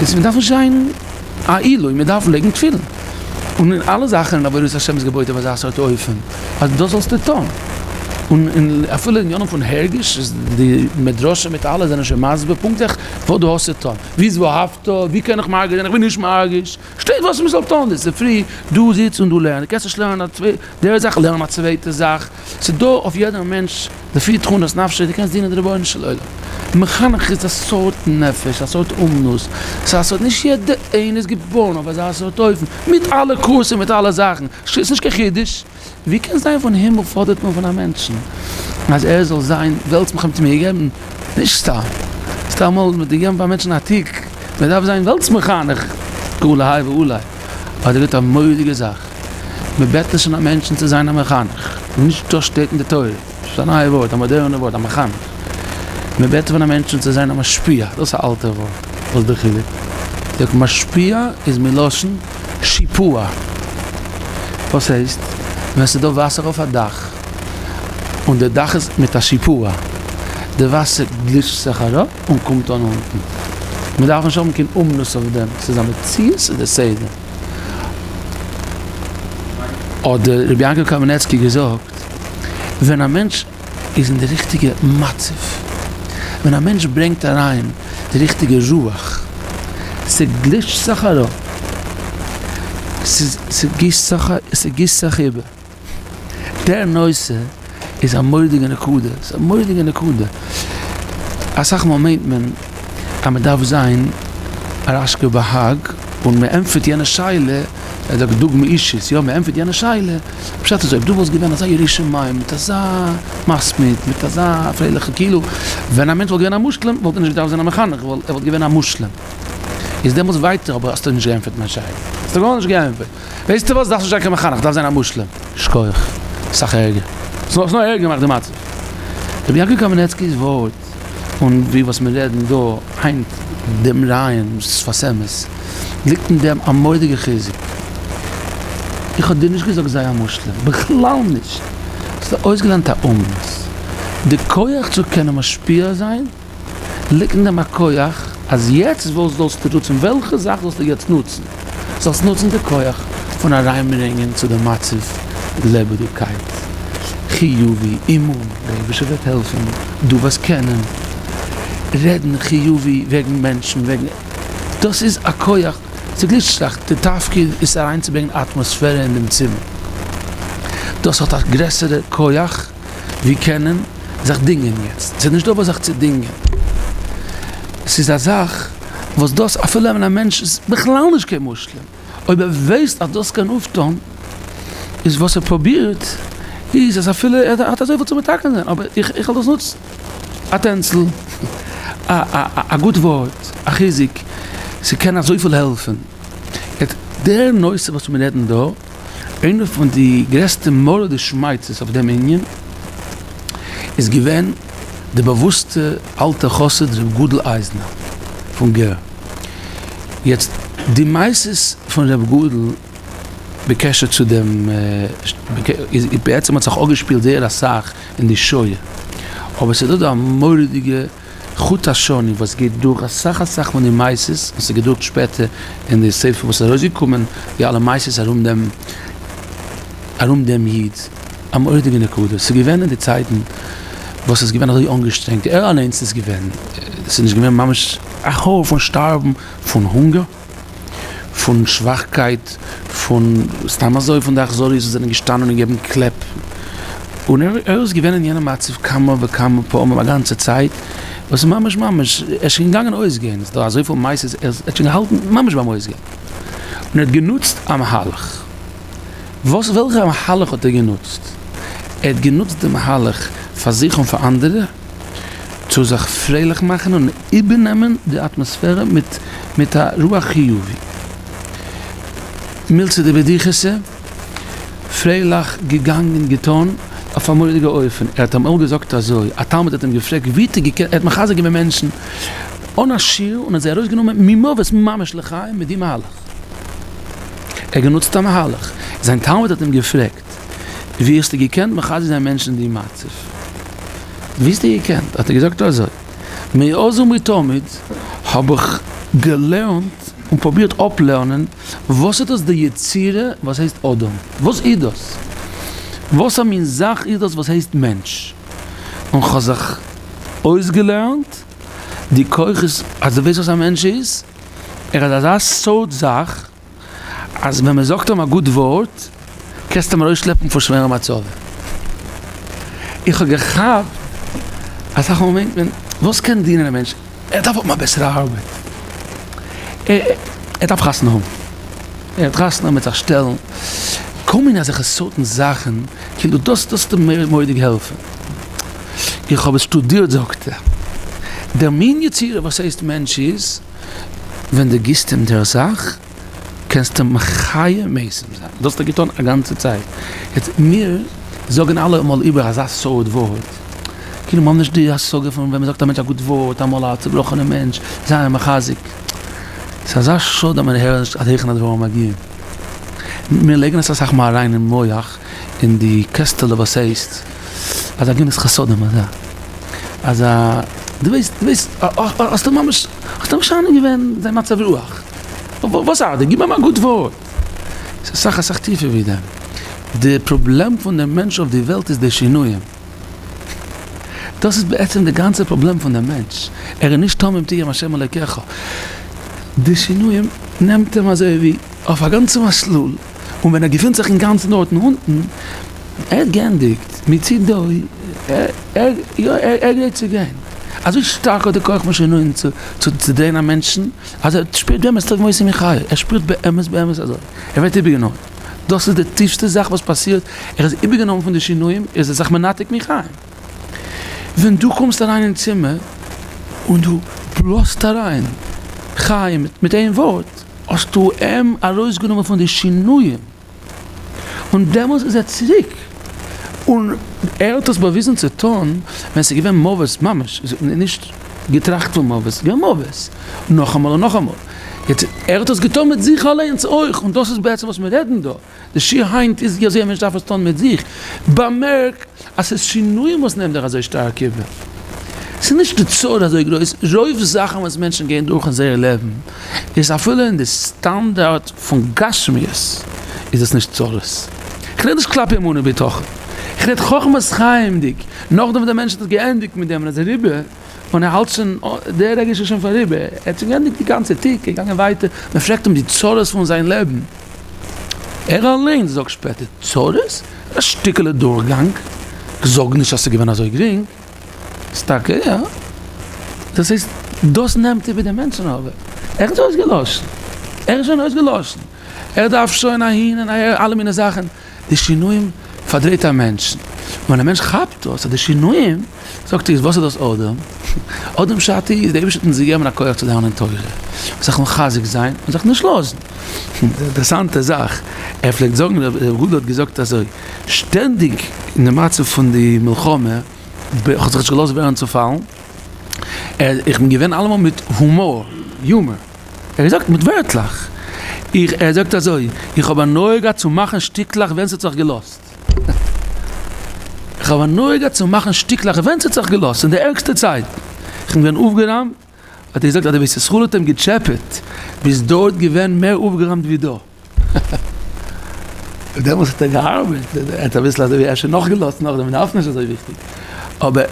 Speaker 1: איז מען דארף נישט זיין א עילוי, מען דארף לייגן תפילין. און אין אלע זאכן אין עבודת השם איז געבויט אויף אזא סארט אופן, אז דאס זאלסטו טון. און אין אפילו עניינים פון הרגש איז די מדרשים מיט אלע זענען שוין מסביר פונקטליך וואס דו האסט צו טון. ווי איז ואהבת? ווי קען איך מרגיש זיין? איך בין נישט מרגיש. שטייט וואס מ'זאל טון די צופרי, דו זיץ און דו לערן, דו קענסט נישט לערנען די זאך, לערן א צווייטע זאך, ס'איז דא אויף יעדער מענטש לפי תכונת נפשו, דו קענסט דינען די רבונו של עולם, מחנך איז א סארט נפש, א סארט אומנות, ס'איז א סארט, נישט יעדער איינער איז געבארן אויף אזא סארט אופן, מיט אלע קורסים מיט אלע זאכן, ס'איז נישט קיין חידוש. ווי קען זיין פון הימל פאדערט מען פון א מענטשן אז ער זאל זיין וועלטס מחנך מיר געבן נישט סתם סתם אמאל מען געבן פאר מענטשן א תיק מען דארף זיין וועלטס מחנך כולי האי ואולי אבער דער געבט א מורא'דיגע זאך מען בעט נישט פון א מענטשן צו זיין א מחנך נישט דאס שטייט אין די תורה ס'איז א נייע ווארט א מאדערנע ווארט א מחנך מען בעט פון א מענטשן צו זיין א משפיע דאס איז א אלטע ווארט וואס איז די חילוק זאגט משפיע איז מלשון שיפוע. וואס הייסט? ווען ס'איז דא וואסער אויף א דאך, און די דאך איז מיט א שיפוע, די וואסער גליטשט זיך אראפ און קומט אן אונטן. מ'דארף נישט האבן קיין אומנות אויף דעם, ס'איז א מציאות, ס'איז די סדר. האט דער רבי יעקב קאמינעצקי געזאגט, ווען א מענטש איז אין די ריכטיגע מצב, ווען א מענטש ברענגט אריין די ריכטיגע רוח, ס'גליטשט זיך אראפ, ס'גיסט זיך איבער, דער נושא איז א מורא'דיגע נקודה, ס'איז א מורא'דיגע נקודה, אסאך מאל מיינט מען אז מ'דארף זיין א רשכבה"ג און מ'ענטפערט יענע שאלה, ער זאגט דוגמא אישית, יא מ'ענטפערט יענע שאלה, פשט איז אויב דו וואלסט געווען אזא ירא שמים מיט אזא מסמיד מיט אזא פרייליכע כאילו ווען א מענטש וואלט געווען א מושלם וואלט ער נישט געדארפט זיין א מחנך ווייל ער וואלט געווען א מושלם איז דעמאלטס ווייטער אבער האסטו נישט געענטפערט מיין שאלה האסטו גארנישט געענטפערט ווייסטו וואס דארפסט נישט זיין קיין מחנך דארפסט זיין א מושלם שכוח אסאך ערגער האסט נאר ערגער געמאכט די מצב רבי יעקב קאמינעצקי'ס ווארט און ווי וואס מיר רעדן דא היינט דעם רעיון שפת אמת ליגט אין דעם א מורא'דיגע חיזוק. איך האב דיר נישט געזאגט זיי א מושלם, בכלל נישט. האסט אויסגעלערנט א אומנות. די כח צו קענען משפיע זיין ליגט אין דעם א כח אז יעצט וואס זאלסטו נוצן, וועלכע זאך זאלסטו יעצט נוצן? זאלסט נוצן די כח פון אריינברענגען צו די מצב לעבעדיגקייט, חיובי, אמון, דער אייבערשטער וועט העלפן, דו וועסט קענען רעדן חיובי וועגן מענטשן, וועגן, דאס איז א כח, ס'איז נישט שלעכט, די תפקיד איז אריינצוברענגען אטמאספערע אין דעם צימער, דאס האט א גרעסערע כח ווי קענען זיך דינגען יעצט, ס'איז נישט דא וואס זיך צו דינגען, ס'איז א זאך וואס דאס אפילו ווען א מענטש איז בכלל נישט קיין מושלם, אויב ער ווייסט אז דאס קען אויפטון, איז וואס ער פרובירט איז אז אפילו ער האט אזויפיל צו מתקן זיין, אבער איך וועל דאס נוצן, א טענצל, א גוט ווארט, א חיזוק, ס'קען אזויפיל העלפן. יעצט דער נושא וואס מיר רעדן דא, איינע פון די גרעסטע מרא דשמעיתא'ס אויף דעם ענין איז געווען די באוואוסטע אלטע חסיד ר' גד'ל אייזנער פון גער. יעצט די מעשות פון ר' גד'ל בקשר צו דעם איז בעצם האט זיך אפגעשפילט זייער אסאך אין די שואה, אבער ס'איז דא דא א מורא'דיגע חוט השני וואס גייט דורך אסאך אסאך פון די מעשות, און ס'איז געדרוקט שפעטער אין די ספר וואס איז ארויסגעקומען, די אלע מעשות ארום דעם ארום דעם איד, א מורא'דיגע נקודה, ס'איז געווען אין די צייטן וואס ס'איז געווען אזוי אנגעשטרענגט, ער אליינס איז געווען, ס'איז נישט געווען ממש א האר פון שטארבן פון הונגער, פון שוואכקייט, פון סתם אזוי פון די אכזריות וואס זענען געשטאנען און געבן קלעפ, און ער איז געווען אין יענע מצב כמה וכמה פעמים א גאנצע צייט. וואס איז ממש ממש, ער איז שוין געגאנגען אויסגיין, עס איז דא אזויפיל מעשות, ער האט שוין געהאלטן ממש ביים אויסגיין, און ער האט גענוצט א מהלך, וואס וועלכע מהלך האט ער גענוצט? ער האט גענוצט די מהלך פאר זיך און פאר אנדערע, צו זיך פרייליך מאכן און איבערנעמען די אטמאספערע מיט מיט א רוח חיובי. מילתא דבדיחותא, פרייליך געגאנגען געטון אויף א מורא'דיגע אופן, ער האט אמאל געזאגט אזוי, א תלמיד האט אים געפרעגט ווי האט ער געקענט, ער האט מחזק געווען מענטשן אן א שיעור און האט זיי ארויסגענומען ממוות ממש לחיים מיט די מהלך, ער האט גענוצט א מהלך, זיין תלמיד האט אים געפרעגט ווי האסטו געקענט מחזק זיין מענטשן אין די מצב, ווי האסטו געקענט, האט ער געזאגט אזוי, מאז ומתמיד האב איך געלערנט און פרובירט אפלערנען וואס איז דאס די יצירה וואס הייסט אדם? וואס איז דאס? וואס א מין זאך איז דאס וואס הייסט מענטש? און כ'האב זיך אויסגעלערנט די כוחות אז דו ווייסט וואס א מענטש איז? ער איז אזא סארט זאך אז ווען מען זאגט אים א גוט ווארט קענסטו אים ארויסשלעפן פון שווערע מצבים. איך האב געכאפט אסאך מאל מיינט מען וואס קען דינען א מענטש? ער דארף האבן א בעסערע ארבעט, ער דארף חתונה האבן, ער האט חתונה מיט זיך שטעלן, כל מיני אזעלכע סארטן זאכן, כאילו דאס דאס וועט אים מורא'דיג העלפן. איך האב עס שטודירט זאגט ער, דער מין יצירה וואס הייסט מענטש איז, ווען דו גיבסט אים דער זאך, קענסטו מחיה מתים זיין, דאס האט ער געטון א גאנצע צייט, יעצט מיר זאגן אלעמאל איבער אזא סארט ווארט, כאילו מיר האבן נישט די השגה פון ווען מ'זאגט א מענטש א גוט ווארט, אמאל א צובראכענע מענטש, זיי אים מחזק, ס'איז אזא שאד אז מען הערט נישט עד היכן הדברים מגיעים, מיר לייגן עס אסאך מאל אריין אין מח אין די קעסטעלע וואס הייסט אזא גמילות חסדים אזא אזא דו ווייסט דו ווייסט האסטו ממש האסטו משנה געווען זיין מצב רוח. וואס ארט דיר? גיב אים א גוט ווארט. ס'איז אסאך אסאך טיפער ווי דעם. די פראבלעם פון דעם מענטש אויף די וועלט איז די שינויים. דאס איז בעצם די גאנצע פראבלעם פון דעם מענטש. ער איז נישט תמים תהיה עם השם אלוקיך. די שינויים נעמט אים אזוי ווי אויף א גאנצע מסלול, און ווען ער געפינט זיך אינגאנצן דארטן אונטן, ער האט געענדיגט, מצידו, ער ער גרייט צו גיין. אזוי שטארק האט די כח פון שינויים צו צודרייען א מענטשן, אז ער שפירט באמת טוב מותי מחיי, ער שפירט באמת באמת אזוי, ער ווערט איבערגענומען, דאס איז די טיפסטע זאך וואס פאסירט, ער איז איבערגענומען פון די שינויים, ער איז זיך מנתק מחיים. ווען דו קומסט אריין אין צימער און דו בלאזט אריין חיים מיט איין ווארט, האסטו אים ארויסגענומען פון די שינויים. און דעמאלס איז ער צוריק, און ער האט עס באוויזן צו טון ווען ס'איז געווען מוות ממש, נישט געטראכט פון מוות, ס'איז געווען מוות, נאכאמאל און נאכאמאל, יעצט ער האט עס געטון מיט זיך אליינס אויך, און דאס איז בעצם וואס מיר רעדן דא, די שיעור היינט איז ווי אזוי א מענטש דארף עס טון מיט זיך, באמערק אז ס'איז שינויים וואס נעמט דיך אזוי שטארק איבער. ס'איז נישט די צרה אזוי גרויס, רוב זאכן וואס מענטשן גייען דורך אין זייער לעבן איז אפילו אין די סטאנדארט פון גשמיות איז עס נישט צרות. כ'רעד נישט כלפי אמונה ובטחון, כ'רעד חכמת חיים'דיג, נאכדעם וואס דער מענטש האט געענדיגט מיט דעם און איז אריבער, און ער האלט שוין, די רגע איז שוין פאריבער, ער האט שוין געענדיגט די גאנצע תיק, ער איז געגאנגען ווייטער, מען פרעגט אים די צרות פון זיין לעבן, ער אליינס זאגט שפעטער, צרות? א שטיקעלע דורכגאנג, כ'זאג נישט אז ס'איז געווען אזוי גרינג, ס'איז טאקע יא, דאס הייסט דאס נעמט איבער דעם מענטשן אבער ער איז אויסגעלאשן, ער איז שוין אויסגעלאשן, ער דארף שוין אהין און אהער אלע מיני זאכן, די שינויים פארדרייט א מענטשן, ווען א מענטש כאפט דאס אז די שינויים, זאגט ער וואס איז דאס אדם? אדם פשט איז, דער אייבערשטער האט אונז געגעבן א כח צו לערנען תורה, זיך מחזק זיין און זיך נישט לאזן. אינטערעסאנטע זאך, ער פלעגט זאגן, ר' גד'ל האט געזאגט אזוי, שטענדיג אין די מצב פון די מלחמה, איך האב זיך נישט געלאזט ווערן צופאלן, איך בין געווען אלעמאל מיט הומאר, humor, ער האט געזאגט מיט ווערטלעך, איך, ער זאגט אזוי, איך האב הנאה געהאט צו מאכן שטיקלעך ווען ס'האט זיך געלאזט. איך האב הנאה געהאט צו מאכן שטיקלעך ווען ס'האט זיך געלאזט, אין די ערגסטע צייטן, איך בין געווען אויפגעראמט, האט ער געזאגט אז די בית ישראל האט אים געטשעפעט, ביסט דארט געווען מער אויפגעראמט ווי דא. דעמאלס האט ער געארבעט, ער האט אביסל אזוי ווי אפשר נאכגעלאזט נאכדעם, מ'דארף נישט אזוי וויכטיג, אבער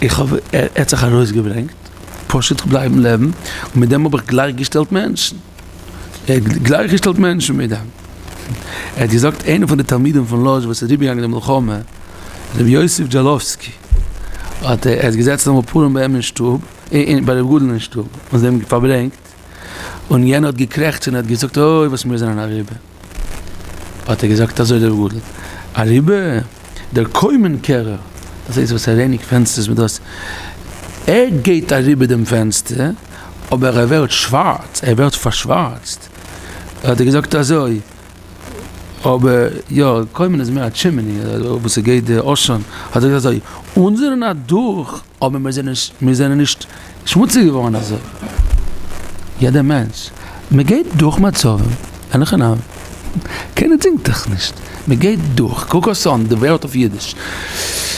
Speaker 1: איך האב, ער האט זיך ארויסגעברענגט, פשוט בלייבן לעבן, און מיט דעם האב איך גלייכגעשטעלט מענטשן. ער האט גלייכגעשטעלט מענטשן מיט דעם. ער האט געזאגט איינער פון די תלמידים פון לאזש וואס איז אריבערגעגאנגען די מלחמה, רבי יוסף דזשאלאווסקי, האט ער איז געזעצן אמאל פורים ביי אים אין שטוב, ביי ר' גד'ל אין שטוב, און זיי האבן פארברענגט, און יענער האט געקרעכצט און האט געזאגט אוי וואס מיר זענען אריבער, האט ער געזאגט אזוי ר' גד'ל, אריבער? דער קוימען קערער, דאס הייסט וואס ער רייניגט פענסטערס מיט דאס, ער גייט אריבער דעם פענסטער, אבער ער ווערט שווארץ, ער ווערט פארשווארצט, האט ער געזאגט אזוי, אבער יא, קוימען איז מער א chimney, וואס ס'גייט די עשן, האט ער געזאגט אזוי, אונז זענען אדורך, אבער מיר זענען מיר זענען נישט שמוציג געווארן אזוי. יעדער מענטש, מען גייט דורך מצבים, אין הכי נמי, קיינער צווינגט דיך נישט, מען גייט דורך, קוק עס אן די ווערט אויף אידיש,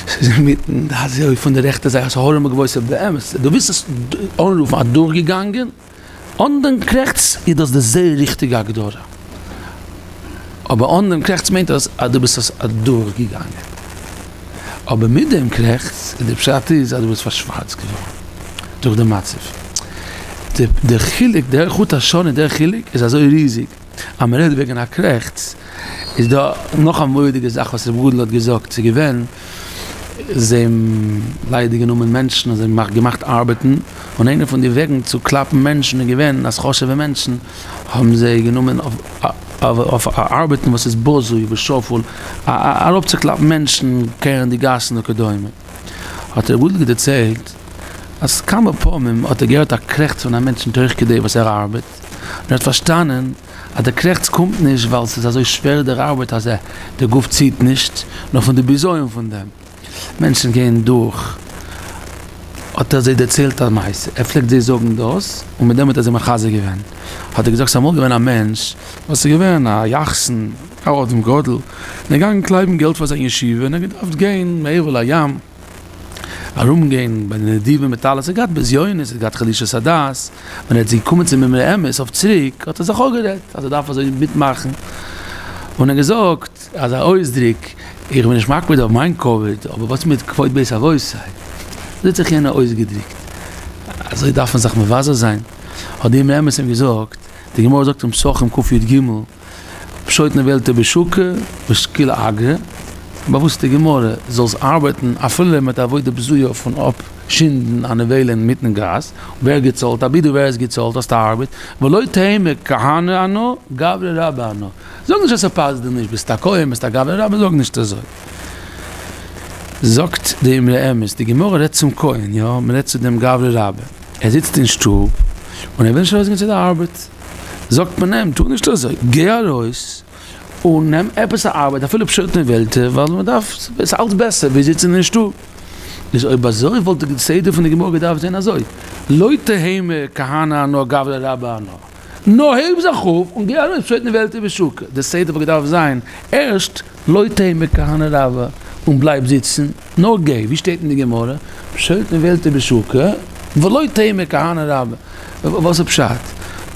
Speaker 1: ס'איז אינמיטן, אזוי פון די רעכטע זייט, ס'האט הרים וגבעות באמת, דו ווילסט עס אנרופן אדורכגעגאנגען? אן דעם קרעכץ איז דאס די זייער ריכטיגע הגדרה, אבער אן דעם קרעכץ מיינט דאס אז דו ביסט עס אדורכגעגאנגען, אבער מיט דעם קרעכץ איז די פשט איז אז דו ביסט פארשווארצט געווארן דורך די מצב. די חילוק, דער חוט השני, דער חילוק איז אזוי ריזיג, אז מען רעדט וועגן א קרעכץ, איז דא נאך א מורא'דיגע זאך וואס ר' גד'ל האט געזאגט, ס'איז געווען, זיי האבן ליידער גענומען מענטשן און זיי האבן געמאכט ארבעטן, און איינע פון די וועגן צו קלאפן מענטשן איז געווען אז חשוב'ע מענטשן האבן זיי גענומען אויף ארבעטן וואס איז בזוי ושפל, אראפצוקלאפן מענטשן, קערן די גאסן וכדומה. האט ר' גד'ל דערציילט אז כמה פעמים האט ער געהערט א קרעכץ פון א מענטשן תוך כדי וואס ער ארבעט, און ער האט פארשטאנען אז די קרעכץ קומט נישט ווייל ס'איז אזוי שווער דער ארבעט אז די גוף ציט נישט, נאר פון די בזיון פון דעם. מענטשן גייען דורך. האט ער זיי דערציילט א מעשה, ער פלעגט זיי זאגן דאס, און מיט דעם האט ער זיי מחזק געווען. האט ער געזאגט, ס'איז אמאל געווען א מענטש וואס איז געווען א יחסן, א אדם גדול, און ער איז געגאנגען קלייבן געלט פאר זיין ישיבה, און ער האט געדארפט גיין מעבר לים, ארום גיין ביי די נדיבים מיט אלעס, ער האט געהאט בזיונות, ער האט געהאט חלישות הדעת, ווען ער איז געקומען צום אמרי אמת אויף צוריק האט ער זיך אפגערעדט אז ער דארף אזוי מיטמאכן, און ער האט געזאגט אזא אויסדריק, איך בין נישט מקפיד אויף מיין כבוד, אבער וואס מיט כבוד בית אבותי? אזוי האט זיך יענער אויסגעדריקט, אזוי דארף מען זיך מבזה זיין? האט די אמרי אמת אים געזאגט, די גמרא זאגט אין פסחים קי"ג, פשוט נבלתא בשוקא ושקיל אגרא, באוואוסטע גמרא, זאלסט ארבעטן אפילו מיט עבודה בזויה פון אפשינדן א נבילה אינמיטן גאס, ווער געצאלט, אבי דו ווערסט געצאלט האסט א ארבעט, ולא תימא כהנא אנא גברא רבא אנא, זאג נישט אז ס'פאסט דיר נישט, ביסט א כהן ביסט א גברא רבא זאג נישט אזוי. זאגט די אמרי אמת, די גמרא רעדט צום כהן, יא, מ'רעדט צו דעם גברא רבא, ער זיצט אין שטוב און ער וויל נישט ארויסגיין צו די ארבעט, זאגט מען אים, טו נישט אזוי, גיי ארויס און נעם עפעס א ארבעט אפילו פשוט נבלתה, ווייל מען דארף, ס'איז אלץ בעסער ווי זיצן אין שטוב. איז אויב אזוי וואלט די סדר פון די גמרא געדארפט זיין אזוי, לא תימא כהנא אנא גברא רבא אנא, נאר הייב זיך אויף און גיי ארויס פשוט נבלתה בשוקא, די סדר וואלט געדארפט זיין ערשט לא תימא כהנא רבא און בלייב זיצן, נאר גיי, ווי שטייט אין די גמרא, פשוט נבלתה בשוקא, ולא תימא כהנא רבא, וואס איז פשט?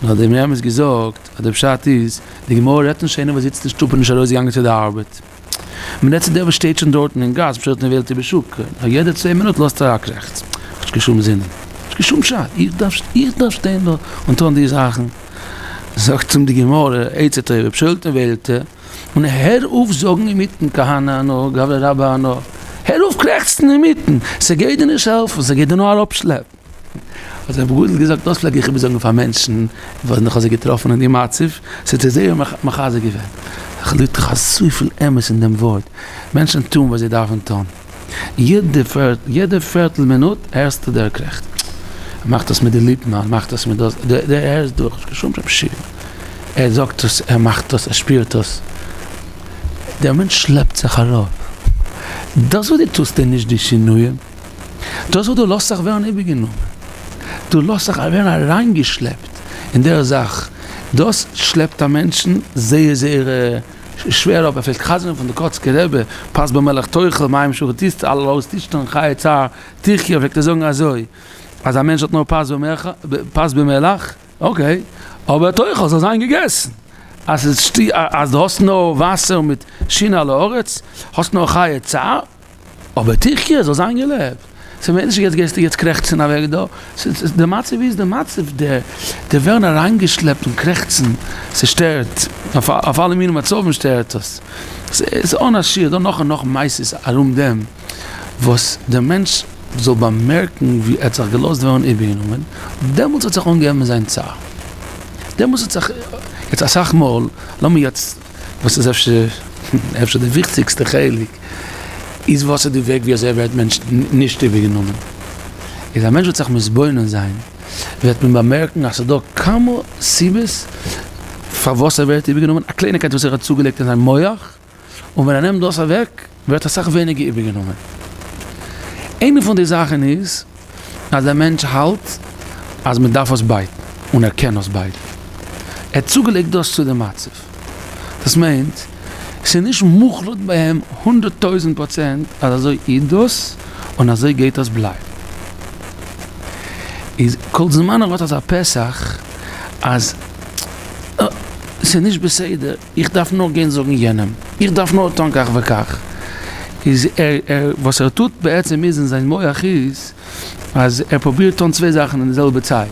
Speaker 1: נאר די אמרי אמת געזאגט אז די פשט איז, די גמרא רעדט נישט איינער וואס זיצט אין שטוב און נישט ארויס געגאנגען צו די ארבעט, מען רעדט צו דער וואס שטייט שוין דארטן אין גאס פשוט נבלתה בשוקא, נאר יעדע צוויי מינוט לאזט ער א קרעכץ, האט נישט קיין שום זינען, נישט קיין שום פשט, איך דארף איך דארף שטיין דא און טון די זאכן, זאגט אים די גמרא, עצה טובה, פשוט נבלתה. און הער אויף זאגן אינמיטן כהנא אנא גברא רבא אנא, הער אויף קרעכצן אינמיטן, ס'גייט דיר נישט העלפן, ס'גייט דיר נאר אראפשלעפן. האט רבי גד'ל געזאגט, דאס פלעג איך איבערזאגן פאר מענטשן וואס איך האב זיי געטראפן אין די מצב, ס'האט זיי זייער מחזק געווען. איך ליגט דאך אזויפיל אמת אין דעם ווארט, מענטשן טוען וואס זיי דארפן טון. יעדע פערטל מינוט הערסטו דער קרעכץ. ער מאכט עס מיט די ליפן, ער מאכט עס מיט דאס, דו הערסט דורך, נישט קיין שום פשט. ער זאגט עס, ער מאכט עס, ער שפירט עס. דער מענטש שלעפט זיך אראפ. דאס וואס דו טוסט איז נישט די שינויים. דאס וואס דו לאזט זיך ווערן איבערגענומען. דו לאזט זיך ווערן אריינגעשלעפט אין דער זאך. דאס שלעפט א מענטשן זייער זייער שווער אראפ. ער פלעגט חזר'ן פון די קאצקער רבי, פת במלח תאכל, מים שאובים תשתה, על הלאות תשתון, חיי צער תחיה, פלעגט ער זאגן אזוי, אז א מענטש האט נאר פת במלח, okay, אבער תאכל זאל זיין געגעסן, אז ס'איז שתי אז דו האסט נאר וואסער מיט שינה על הארץ, האסט נאר חיי צער, אבער תחיה זאל זיין געלעבט. ס'מיינט נישט יעצט גייסטו יעצט קרעכצן אוועק דא, די מצב איז די מצב, די די ווערן אריינגעשלעפט און קרעכצן, ס'שטערט, אויף אלע מיני מצבים שטערט עס, ס'איז אן א שיעור, דא נאך און נאך מעשות ארום דעם, וואס די מענטש. זאל באמערקן ווי ער האט זיך געלאזט ווערן איבערגענומען, דעמאלטס האט זיך אנגעהויבן זיין צער. דעמאלטס האט זיך, יעצט אסאך מאל, לאמיר יעצט, וואס איז אפשר אפשר די וויכטיגסטע חלק, איז וואס איז די וועג ווי אזוי ווערט מענטש נישט איבערגענומען? איז א מענטש וועט זיך מתבונן זיין, וועט מען באמערקן אז ס'איז דא כמה סיבות פארוואס ער ווערט איבערגענומען, א קלייניגקייט וואס ער האט צוגעלייגט אין זיין מח, און ווען ער נעמט דאס אוועק ווערט אסאך ווייניגער איבערגענומען. איינע פון די זאכן איז אז דער מענטש האלט אז מען דארף עס בייטן און ער קען עס בייטן. ער האט צוגעלייגט דאס צו די מצב. דאס מיינט, ס'איז נישט מוחלט ביי אים 100,000% אז אזוי איז דאס און אזוי גייט עס בלייבן. איז כל זמן ער האט אזא פתח אז ס'איז נישט בסדר, איך דארף נאר גיין זאגן יענעם, איך דארף נאר טון כך וכך, איז ער ער וואס ער טוט בעצם איז אין זיין מח איז אז ער פרובירט טון צוויי זאכן אין די זעלבע צייט,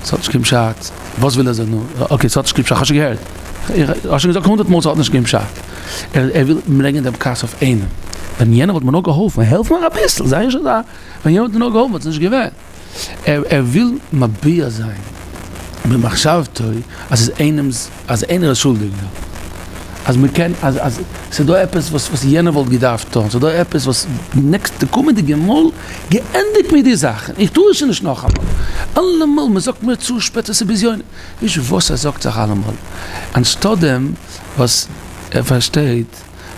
Speaker 1: ס'האט נישט קיין פשט, וואס וויל ער זאגן, okay ס'האט נישט קיין פשט, כ'האב שוין געהערט, איך האב שוין געזאגט הונדערט מאל ס'האט נישט קיין פשט, ער וויל ברענגען דעם כעס אויף איינעם, ווען יענער וואלט מיר נאר געהאלפן, העלף מיר אביסל, זיי נישט אזא, ווען יענער וואלט מיר נאר געהאלפן וואלט עס נישט געווען. ער וויל מביע זיין במחשבתו אז ס'איז איינעמ'ס, אז איינער איז שולדיג דא, אז מ'קען, אז אז ס'איז דא עפעס וואס וואס יענער וואלט געדארפט טון, ס'איז דא עפעס וואס next די קומענדיגע מאל געענדיגט מיט די זאכן, איך טוה עס שוין נישט נאכאמאל, אלעמאל מ'זאגט מיר צו שפעט עס איז בזיון, נישט וואס ער זאגט זיך אלעמאל, אנשטאט דעם וואס ער פארשטייט.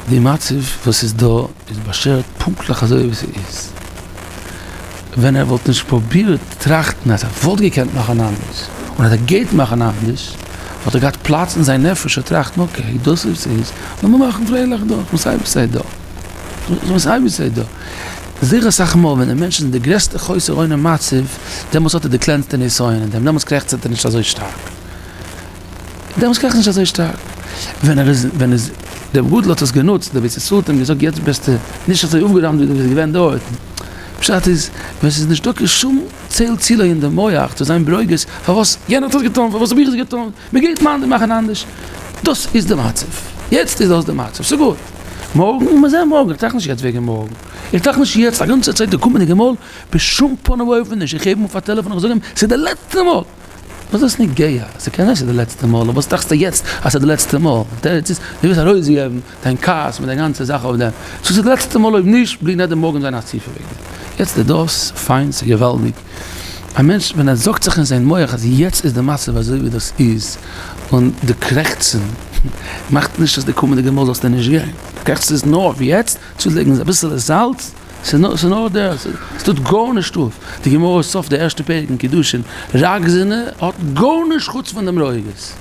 Speaker 1: די מצב וואס איז דא איז באשערט פונקטליך אזוי ווי ס'איז. ווען ער וואלט נישט פרובירט טראכטן אז ער וואלט געקענט מאכן אנדערש, און אז ער גייט מאכן אנדערש, וואלט ער געהאט פלאץ אין זיין נפש צו טראכטן okay, דאס איז ווי ס'איז, לאמיר מאכן פרייליך דא, כ'בין סיי ווי סיי דא. כ'בין סיי ווי סיי דא. זייער אסאך מאל ווען דער מענטש איז אין די גרעסטע חוסר אונים מצב, דעמאלטס האט ער די קלענסטע נסיון אין דעם, דעמאלטס קרעכצט ער נישט אזוי שטארק. דעמאלטס קרעכצט נישט אזוי שטארק. ווען ער איז, ווען איז, דער גדול האט עס גענוצט, דער בית ישראל האט אים געזאגט יעצט ביסטו נישט אזוי אויפגעראמט ווי דו ביסט געווען דארט. פשט איז, ווען ס'איז נישטא קיין שום צל צילו אין די מח צו זיין ברוגז פארוואס יענער האט עס געטון, פארוואס האב איך עס געטון, מ'גייט מאכן אנדערש. דאס איז די מצב. יעצט איז דאס די מצב. ס'גוט. מארגן, מיר זעען מארגן. איך טראכט נישט יעצט וועגן מארגן. איך טראכט נישט יעצט א גאנצע צייט די קומענדיגע מאל, בשום פנים ואופן נישט. איך הייב אויף א טעלעפאן איך זאג אים, ס'איז די לעצטע מאל! וואס איז דאס נוגע? ס'קען זיין ס'איז די לעצטע מאל, אבער וואס טראכסטו יעצט אז ס'איז די לעצטע מאל? די תירוץ איז, דו ווילסט ארויסגעבן דיין כעס מיט דיין גאנצע זאך אויף דעם. סאו ס'איז די לעצטע מאל, אויב נישט, בלי נדר מארגן זיין אסיפה וועגן דעם. יעצט איז דאס, פיין, ס'איז געוואלדיג. א מענטש ווען ער זאגט זיך אין זיין מח אז יעצט איז די מצב אזוי ווי דאס איז, און די קרעכצן מאכט נישט אז די קומענדיגע מאל זאלסטו נישט גיין. די קרעכצן איז נאר אויף יעצט, צולייגן אביסעלע זאלץ, ס'איז נאר דער, ס'טוט גארנישט אויף, די גמרא סוף די ערשטע פרק אין קידושין, רגזנא האט גארנישט חוץ פון דעם רוגז,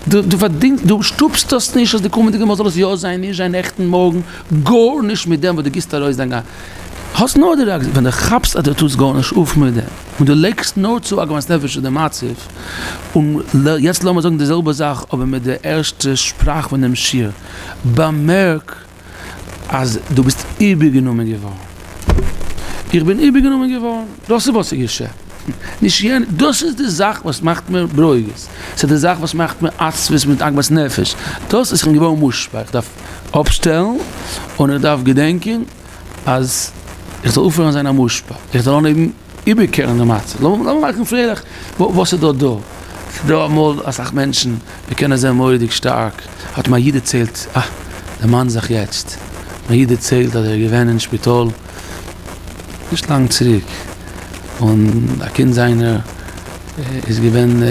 Speaker 1: דו פארדינגסט, דו שטופסט דאס נישט אז די קומענדיגע מאל זאל עס יא זיין, נישט זיין, נעכטן, מארגן, גארנישט מיט דעם וואס דו גיבסט ארויס דיין גאנ, האסט נאר די רגז, ווען דו כאפסט אז דו טוסט גארנישט אויף מיט דעם, און דו לייגסט נאר צו עגמת נפש צו די מצב, און יעצט לאמיר זאגן די זעלבע זאך אבער מיט די ערשטע שפראך פון דעם שיעור, באמערק. אז דו ביסט איבערגענומען געווארן. איך בין איבערגענומען געווארן, דאס איז וואס איז געשען. נישט יענער, דאס איז די זאך וואס מאכט מיר ברוגז, ס'איז די זאך וואס מאכט מיר עצבות מיט עגמת נפש, דאס איז איך בין געווארן מושפע, איך דארף אפשטעלן און איך דארף געדענקען אז איך זאל אויפהערן זיין א מושפע, איך זאל אנהייבן איבערקערן די מצב, לאמיר מאכן פרייליך, וואס איז דא דא? ס'איז דא אמאל אסאך מענטשן, מיר קענען זיי מורא'דיג שטארק, האט מיר א איד דערציילט, אה, דערמאן זיך יעצט, מיר א איד דערציילט אז ער איז געווען אין שפיטאל נישט לאנג צוריק, און א קינד זיינער איז געווען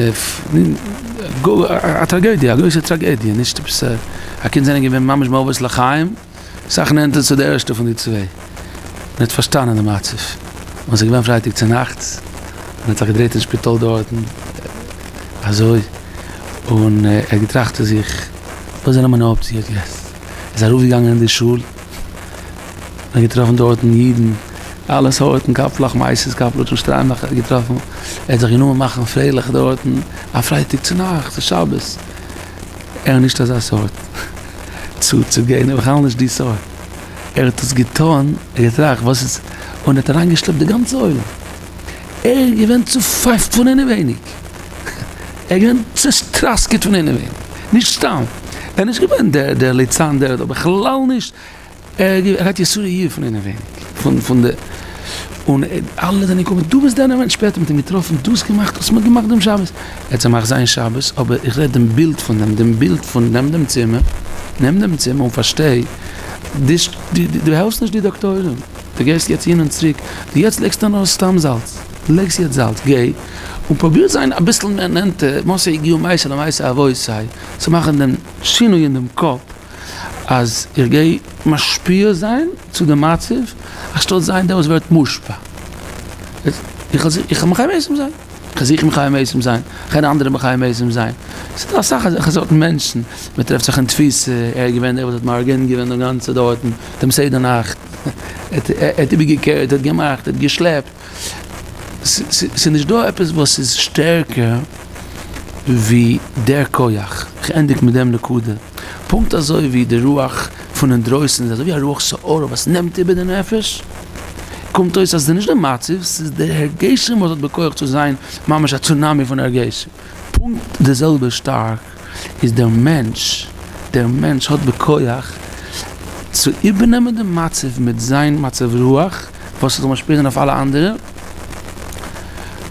Speaker 1: א טראגעדיע, א גרויסע טראגעדיע, נישט עפעס א קינד זיינער איז געווען ממש מוות לחיים, אסאך נענטער צו די ערשטע פון די צוויי. און האט פארשטאנען די מצב. און ס'איז געווען פרייטאג צונאכטס, און האט זיך געדרייט אין שפיטאל דארטן אזוי, און ער האט געטראכט צו זיך, וואס זענען מיינע אפציעס יעצט? ער איז ארויפגעגאנגען אין די שול, און געטראפן דארטן אידן, אלע סארטן קאפלעך, מייסעס קאפלעך און שטריימלעך, ער האט געטראפן, ער האט זיך גענומען מאכן פרייליך דארטן, א פרייטאג צונאכטס, שבת. ער איז נישט אזא סארט צו צו גיין, ער איז בכלל נישט די סארט, ער האט עס געטון, ער האט געטראכט וואס איז, און ער האט אריינגעשלעפט די גאנצע עולם, ער איז געווען צופייפט פון אינעווייניג, ער איז געווען צוטראסקעט פון אינעווייניג, נישט סתם, ער איז נישט געווען דער דער ליצן דער, בכלל נישט, ער האט יסורי איוב פון אינעווייניג, פון פון די. און אלע זענען געקומען, דו ביסט דער מענטש, שפעטער מ'האט אים געטראפן, דו האסט געמאכט, האסט מיט געמאכט דעם שבת, ער האט צומאכט זיין שבת, אבער איך רעד דעם בילד פון דעם, דעם בילד פון נעם דעם צימער, נעם דעם צימער און פארשטיי, דו העלפסט נישט די דאקטוירים, דו גייסט יעצט הין און צוריק, דו יעצט לייגסטו נאר סתם זאלץ, דו לייגסט יעצט זאלץ, גיי און פרוביר זיין אביסל מער נענטער, מתי הגיעו מעשה למעשה אבותי, צו מאכן דעם שינוי אין דעם קאפ. אז איך גיי משפיע זיין צו די מצב, אנשטאט זיין דער וואס ווערט מושפע. איך וועל מחיה מתים זיין, איך וועל זיך מחיה מתים זיין, איך וועל אנדערע מחיה מתים זיין. ס'איז דא אסאך אזעלכע סארטן מענטשן, מען טרעפט זיך אין תפיסה, ער איז געווען דער וואס האט מארגן געווען די גאנצע דארטן, דעם סדר נאכט, ער האט איבערגעקערט, ער האט געמאכט, ער האט געשלעפט. ס'איז נישט דא עפעס וואס איז שטערקער ווי דער כח, איך ענדיג מיט דעם נקודה, פונקט אזוי ווי די רוח פון אינדרויסן איז אזוי ווי א רוח סערה וואס נעמט איבער די נפש, קומט אויס אז ס'איז נישט די מצב, ס'איז די הרגשים וואס האט בכח צו זיין ממש א צונאמי פון הרגשים. פונקט די זעלבע שטארק איז דער מענטש, דער מענטש האט בכח צו איבערנעמען די מצב מיט זיין מצב רוח וואס זאל משפיע זיין אויף אלע אנדערע,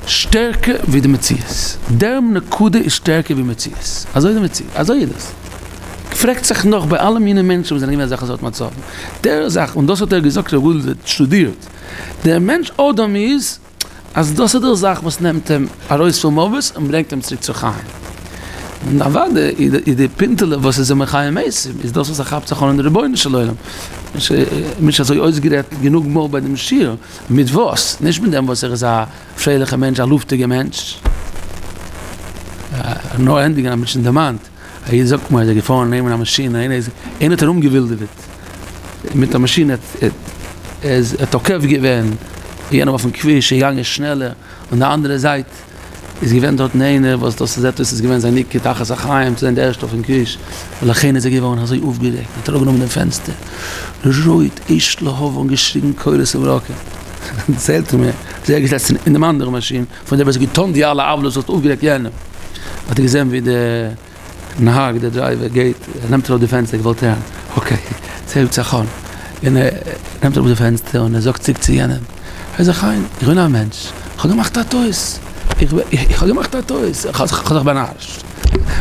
Speaker 1: שטערקער ווי די מציאות, דער נקודה איז שטערקער ווי מציאות, אזוי איז די מציאות, אזוי איז עס, פרעגט זיך נאך ביי אלע מיני מענטשן וואס זענען געווען אזעלכע סארט מצבים, דער זאך, און דאס האט ער געזאגט ר' גד'ל האט שטודירט, דער מענטש אדם איז. אז דאס איז די זאך וואס נעמט אים ארויס פון מוות און ברענגט אים צוריק צו חיים. און אוודאי איז די פינטעלע וואס איז אים מחיה מתים איז דאס וואס ער כאפט זיך אן אין די רבונו של עולם. נישט אזוי אויסגערעדט גענוג מאל ביי דעם שיעור. מיט וואס? נישט מיט דעם וואס ער איז א פרייליכע מענטש, א לופטיגע מענטש. נאר ענדיגן האט מען שוין דערמאנט. א איד זאגט מיר אז ער איז געפארן נעמען א מאשין, איינער האט ארומגעווילדעוועט מיט א מאשין, ער האט תוקף געווען יענעם אויפן כביש, איז געגאנגען שנעלער, און די אנדערע זייט איז געווען דארטן איינער וואס דאס זעט אויס איז געווען זיין עיקר תחת החיים צו זיין די ערשטע אויפן כביש, ולכן איז ער געווארן אזוי אויפגערעגט, האט אראפגענומען דעם פענסטער, רויט אש להבה און געשריגן קולות וברקים, דערציילט ער מיר אז ער איז געזעצן אין דעם אנדערן מאשין. פון דער וואס האט געטאן די אלע עוולות וואס האט אויפגערעגט יענעם, האט ער געזען ווי דער נהג, דער דרייווער, גייט, ער נעמט אראפ די פענסטער, געוואלט הערן, okay, ס'הייבט זיך אן, און ער נעמט אראפ די פענסטער און ער זאגט צוריק צו יענעם, הער זיך איין, איך בין א מענטש, איך האב געמאכט א טעות, איך האב געמאכט א טעות, איך האב זיך באנארישט,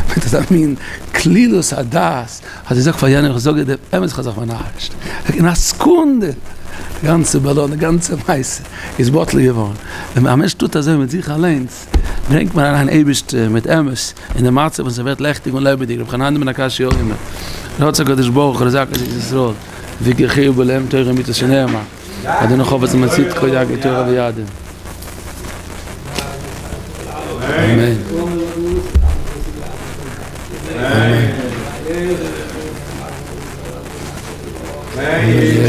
Speaker 1: מיט אזא מין קלילות הדעת. אז איך זאג פאר יענעם, איך זאג דיר דעם אמת איך האב זיך באנארישט, אין א סעקונדע, די גאנצע באלאן, די גאנצע מעשה איז בטל געווארן, ווען א מענטש טוט אזוי מיט זיך אליינס, ברענגט מען אריין אייבערשטער מיט אמת אין די מצב און ס'ווערט לעכטיג און לעבעדיג, רבי חנניה בן עקשיא אומר, רצה הקדוש ברוך הוא לזכות את ישראל, ויכירו בלהם תורה ומצוות שנאמר, אדוני חפץ למען צדקו יגדיל תורה ויאדיר. אמן. אמן.